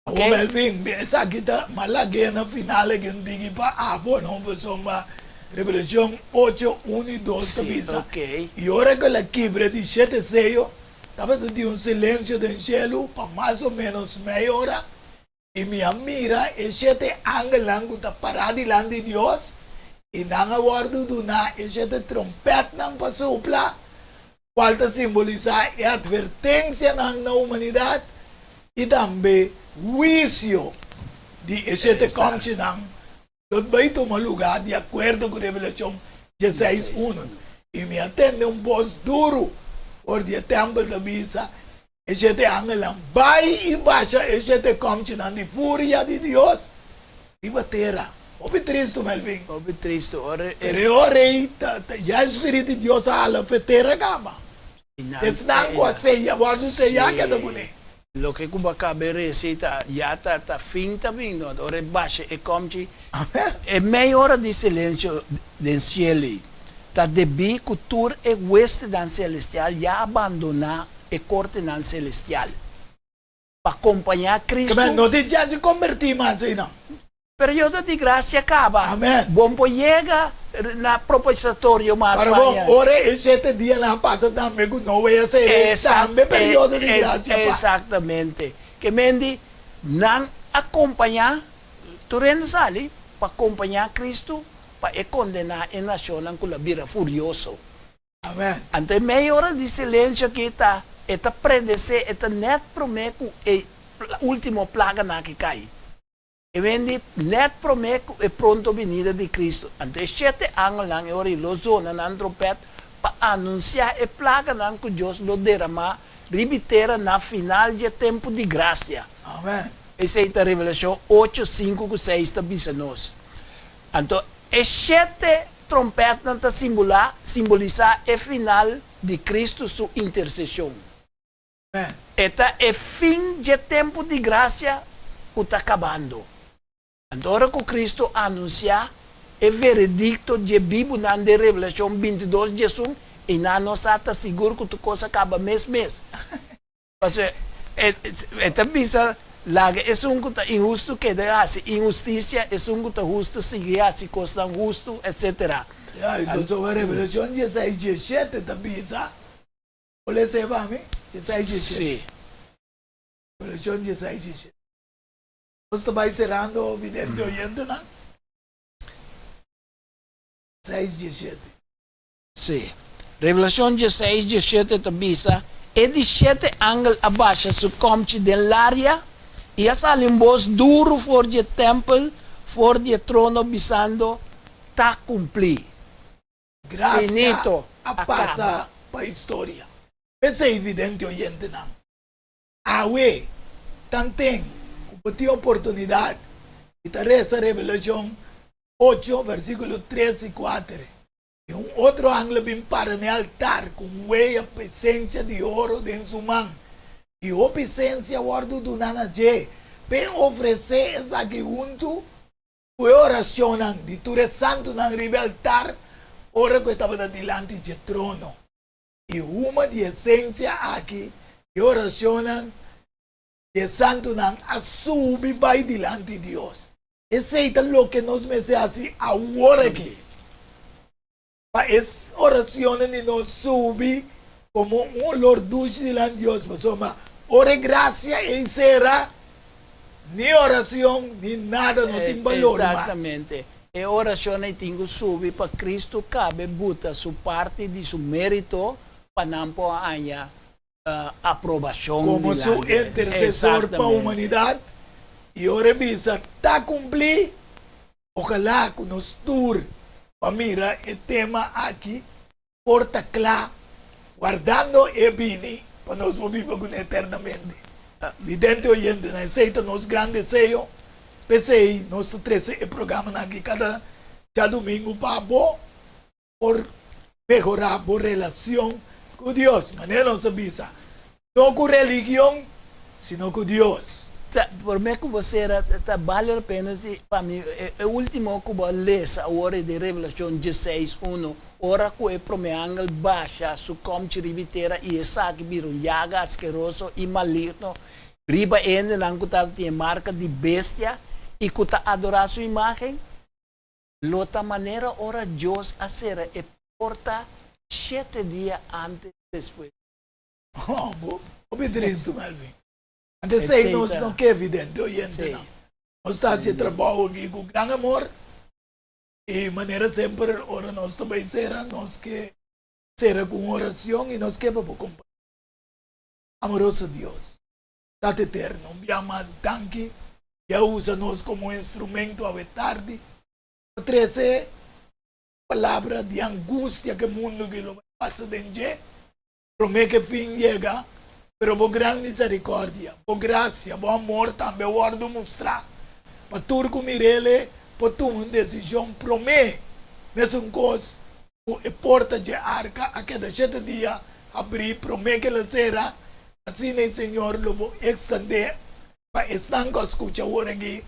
Awor Ok? Melvin, esaki ta mas lag'é na final aki un tiki pa abo no, pasobra Revelashon ocho, unu i dos ta Sí, bisa, ok. I ora ku el a kibra di shete seyo, tabata tin un silensio den shelu pa mas o ménos mei ora, I mi a mira e shete angelnan ku ta pará dilanti Dios, i nan a wòrdu duná e shete trompètnan pa supla, kual ta simbolisá e atvertensianan na humanidat i tambe huisio di e shete kòmchinan lo bai tuma lugá di akuerdo ku Revelashon dieseis unu. I mi a tende un bos duru for di e tèmpel ta bisa e shete angelnan, Bai i basha e shete kòmchinan di furia di Dios riba tera. Hopi tristu, Melvin. Hopi tristu. Ora e. Pero e ora ei ta, ya e Spiritu di Dios a hala fe tera kaba. Esnan ku a seya wòrdu seyá keda kuné. Loke ku bo a kaba e resi ta ya ta ta fin ta bin no. Ora e basha e kòmchi e mei ora di silensio den sielu ei ta debí ku tur e huestenan selestial ya a bandoná e kortenan selestial. Pa kompañá Kristu. Kmen no tin chèns di kombertí mas einan. Periodo di grasia kaba. Amen. Bon por yega na propiciatorio mas Para bon, paña. ora e shete dianan a pasa tambe ku Noe a sere, tambe periodo di grasia pasa. Exactamente. Ke men di nan a kompañá, tur hende sali pa kompañá Kristu pa e kondená e nashonnan ku lo a bira furioso. Amen. Anto e mei ora di silensio aki ta, e ta predesé, e ta nèt promé ku e último plaganan aki kai. E wende nèt promé ku e pronto binida di Kristu. Anto e shete angelnan e ora ei lo zona nan trompèt pa anunsiá e plaganan ku Dios lo deramá riba e tera na final dje tempu di grasia. Amen. Esei ta Revelashon ocho, sinku ku seis ta bisa nos. Anto e shete trompètnan ta simbolá, simbolisá e final di Kristu su interseshon. E ta e fin dje tempu di grasia ku ta kabando. Anto ora ku Kristu anunsiá e veredikto dje bibunan den Revelashon bintidos diesun, i nan no sa ta sigur ku tur kos a kaba mes mes. Pasobra e ta bisa, Laga esun ku ta inhustu keda hasi inhustisia, esun ku ta hustu sigui hasi kosnan hustu, etsetera. Ya, i pasobra Revelashon dieseis dieshete ta bisa, Bo lesa e pa mi? Dieseis dieshete. Si. Revelashon dieseis dieshete. Nos ta bai serando, vidente oyentenan. Seis dieshete. Sí. Revelashon dieseis diesshete ta bisa, E di shete angel a basha su kòmchi den laria, i a sali un bos duru for di e tèmpel, for di e trono, bisando, Ta kumplí. Grasia Finito. a A pasa kaba. pa historia. P'esei, vidente oyentenan, awe tanten ku bo tin oportunidat di ta resa Revelashon ocho, versíkulo tres i kuater, I un otro angel a bin para na e altar ku un wea presensia di oro den su man. I hopi sensia a wòrdu duná na dje p'e ofresé esaki huntu ku e orashonnan di tur e santunan riba e altar ora ku e tabata dilanti dje trono. I huma di e sensia aki i e orashonnan di e santunan a subi bai dilanti Dios. Esei ta loke nos mester hasi awor aki. Pa e oracionnan di nos subi como un olor dushi dilanti Dios, pasobra ora e gracia ei cera, ni oracion ni nada no tin balor mas. Exactamente. E oracion ei tin cu subi pa Cristo cabe buta su parti di su merito pa nan por haña aprobacion Como su dilanti. intercesor pa Exactamente. humanidad, y ora e bisa ta cumpli, Ojalá ku nos tur pa mira e tema aki por ta kla, wardando e bini pa nos por biba kuné eternamente. Vidente oyentenan, esei ta nos gran deseo, p'esei nos ta trese e programanan aki kada djadumingu pa bo por mehorá bo relacion cu Dios. Manera nos a bisa, no cu religion, sino cu Dios. Ta promé cu bo cera, ta bale la pena si pa mi e ultimo cu bo a lesa awor e den Revelacion dieseis uno, ora cu e promé angel basha su comchi riba e tera y esaki bira un yaga askeroso y maligno riba e hendenan cu tabatin e marca di bestia y cu ta adora su imagen. Lo ta manera ora Dios a sera e porta shete dia antes despues. Oh, bo hopi tristu, Melvin. Antes esei nos no ke evidente oyentenan. Nos ta hasi e trabou aki ku gran amor i manera semper ora nos ta bai sera nos ke sera ku un oracion i nos ke pa bo kompaña. Amoroso Dios, Tata Eterno, un bia mas danki di a usa nos komo instrumento awe tardi pa trese palabra di angustia ku e mundu aki lo bai pasa den dje promé ku e fin yega. Pero bo gran misericordia, bo gracia, bo amor tambe a wòrdu mustrá pa tur ku mir'el por tuma un desishon promé. Mesun kos ku e porta dje arka a keda shete dia habrí promé ku el a sera, Asina e Señor lo bo ekstendé pa esnan ku a skucha awor aki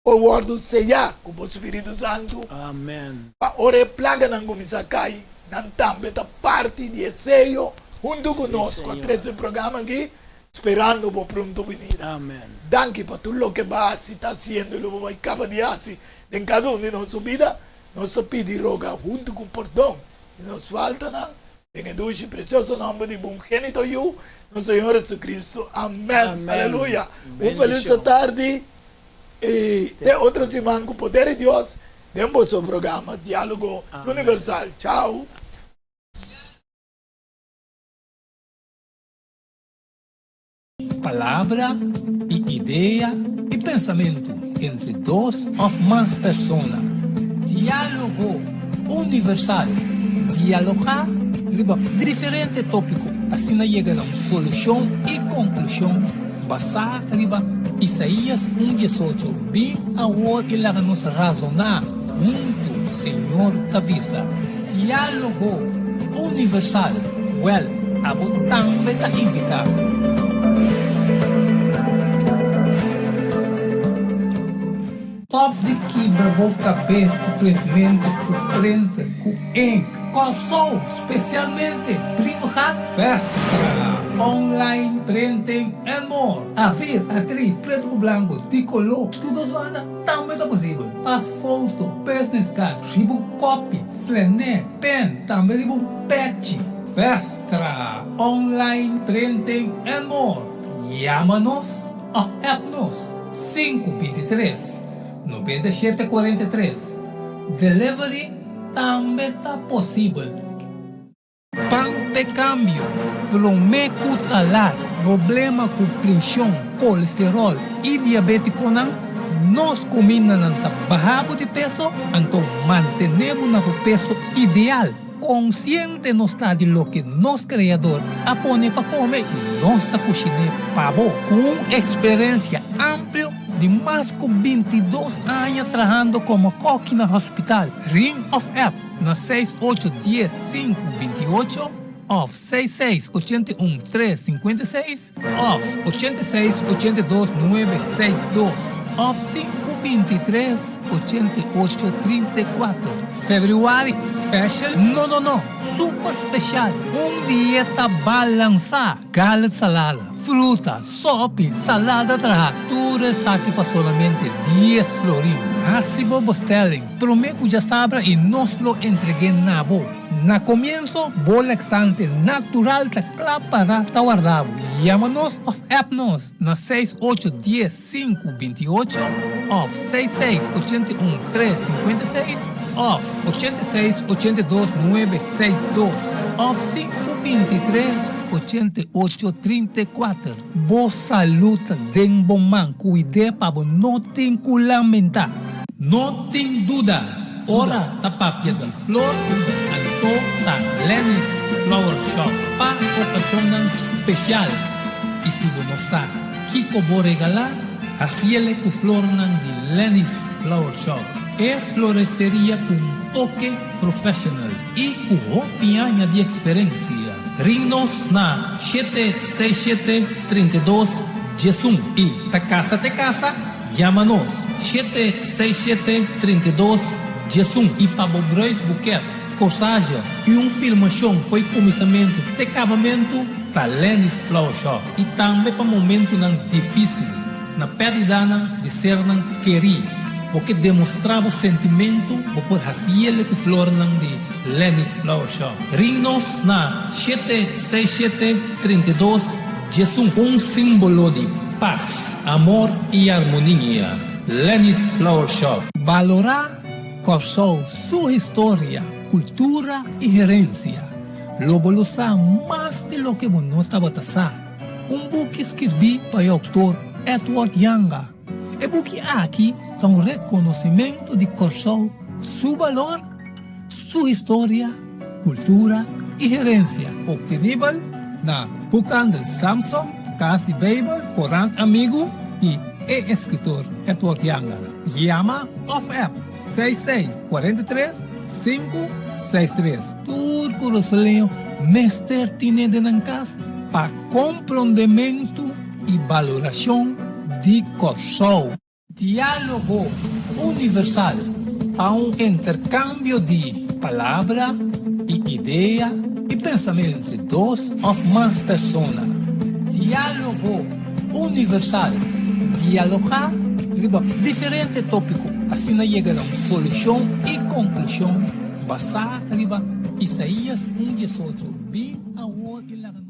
por wòrdu seyá ku bo Spiritu Santu, Amen. pa ora e plaganan kuminsá kai, nan tambe ta parti di e seyo huntu ku Sí, nos ku a Señor. trese e programa aki, sperando bo pronto binida. Amen. Danki pa tur loke bo a hasi, ta hasiendo i lo bo bai kaba di hasi den kada un di nos su bida. Nos ta pidi roga huntu ku pordon di nos faltanan. Den e dushi precioso nomber di bo ungenito Yu, nos Señor Jesucristo. Amen. Amen. Aleluya. Un feliz Bendicion. tardi y te otro siman cu poder di Dios den boso programa Dialogo Amen. Universal. Chao. Palabra i idea i pensamentu entre dos òf mas persona. Diálogo Universal, Dialogá riba diferente tópiko, asina yega na un solushon i konklushon basá riba Isaías un diesocho, Bin awor i laga nos razoná huntu, Señor ta bisa. Diálogo Universal, Wèl, abo tambe ta invitá. Stop di kibra bo kabes ku printmentu ku printer ku ink. Kòrsou, spesialmente Brievengat, Vestra, online printing and more. Afir, atri, pretu ku blanku, di koló, tur dos banda tambe ta posibel. Pas foto, business card, riba un kopi, flené, pen, tambe riba un pechi. Vestra, online printing and more. Yama nos of app nos 5 23 97 43. Delivery tambe ta posibel. Ban p'e kambio, promé ku ta lat. Problema ku preshon, kolesteròl i diabétikonan, nos kumindanan ta baha bo di peso, anto mantené bo na bo peso ideal. Konsiente nos ta di loke nos Kreador a pone pa kome i nos ta kushiné pa bo. Ku un eksperensia amplio di mas ku 22 aña trahando komo kòki na hospital, ring òf app na 6 8 10 5 28 òf 6 6 81 3 56 òf 86 82 9 6 2 òf 5 23 88 34. Febrüari special? No, no, no! Super special! Un dieta balansá! Garlic salada, fruta, sopi, salada traha, tur esaki pa solamente 10 florin. Hasi bo bestelling, promé ku djasabra i nos lo entreg'é na bo. Na komienso, bo laxante natural ta kla para ta warda bo. Yama nos òf app nos na 6 8 10 5 28 òf 6 6 81 3 56 òf 86 82 9 6 2 òf 5 23 88 34. Bo salú ta den bo man, kuid'é pa bo no tin ku lamentá. No tin duda, ora ta papia di flor, anto ta Lenny's Flower Shop pa okashonnan spesial. I si bo no sa kiko bo regalá, hasiele ku flornan di Lenny's Flower Shop, e floresteria ku un toke professional i ku hopi aña di eksperensia. Ring nos na 767 32 11 i ta kasa te kasa, yama nos 767 32 11 i pa bo bruidsboeket, corsage i un filmashon fo'i kuminsamentu te kabamentu ta Lenny's Flower Shop i tambe pa momentunan difísil na pèrdidanan di sernan kerí. Bo ke demostrá bo sentimentu, bo por hasiele ku flornan di Lenny's Flower Shop. Ring nos na 767 32 11. Un símbolo di pas, amor i armonia. Lenny's Flower Shop. Balorá Kòrsou su historia, kultura i herensia. Lo bo lo sa mas di loke bo no tabata sa. Un buki skirbí pa e outor Edward Janga. E buki aki ta un rekonosimentu di Kòrsou su balor, su historia, kultura i herensia. Optenibel na Boekhandel Samson, Kas di Beibel, Korant Amigu i e eskritor Edward Janga. Yama òf app 66 43 563. Tur kurasoleño mester tine den nan kas pa komprondementu i balorashon di Kòrsou. Diálogo Universal ta un interkambio di palabra i idea i pensamentu entre dos òf mas persona. Diálogo Universal, dialogá riba diferente tópiko, asina yega na un solushon i konklushon basá riba Isaías 1:18, Bin awor i laga nos.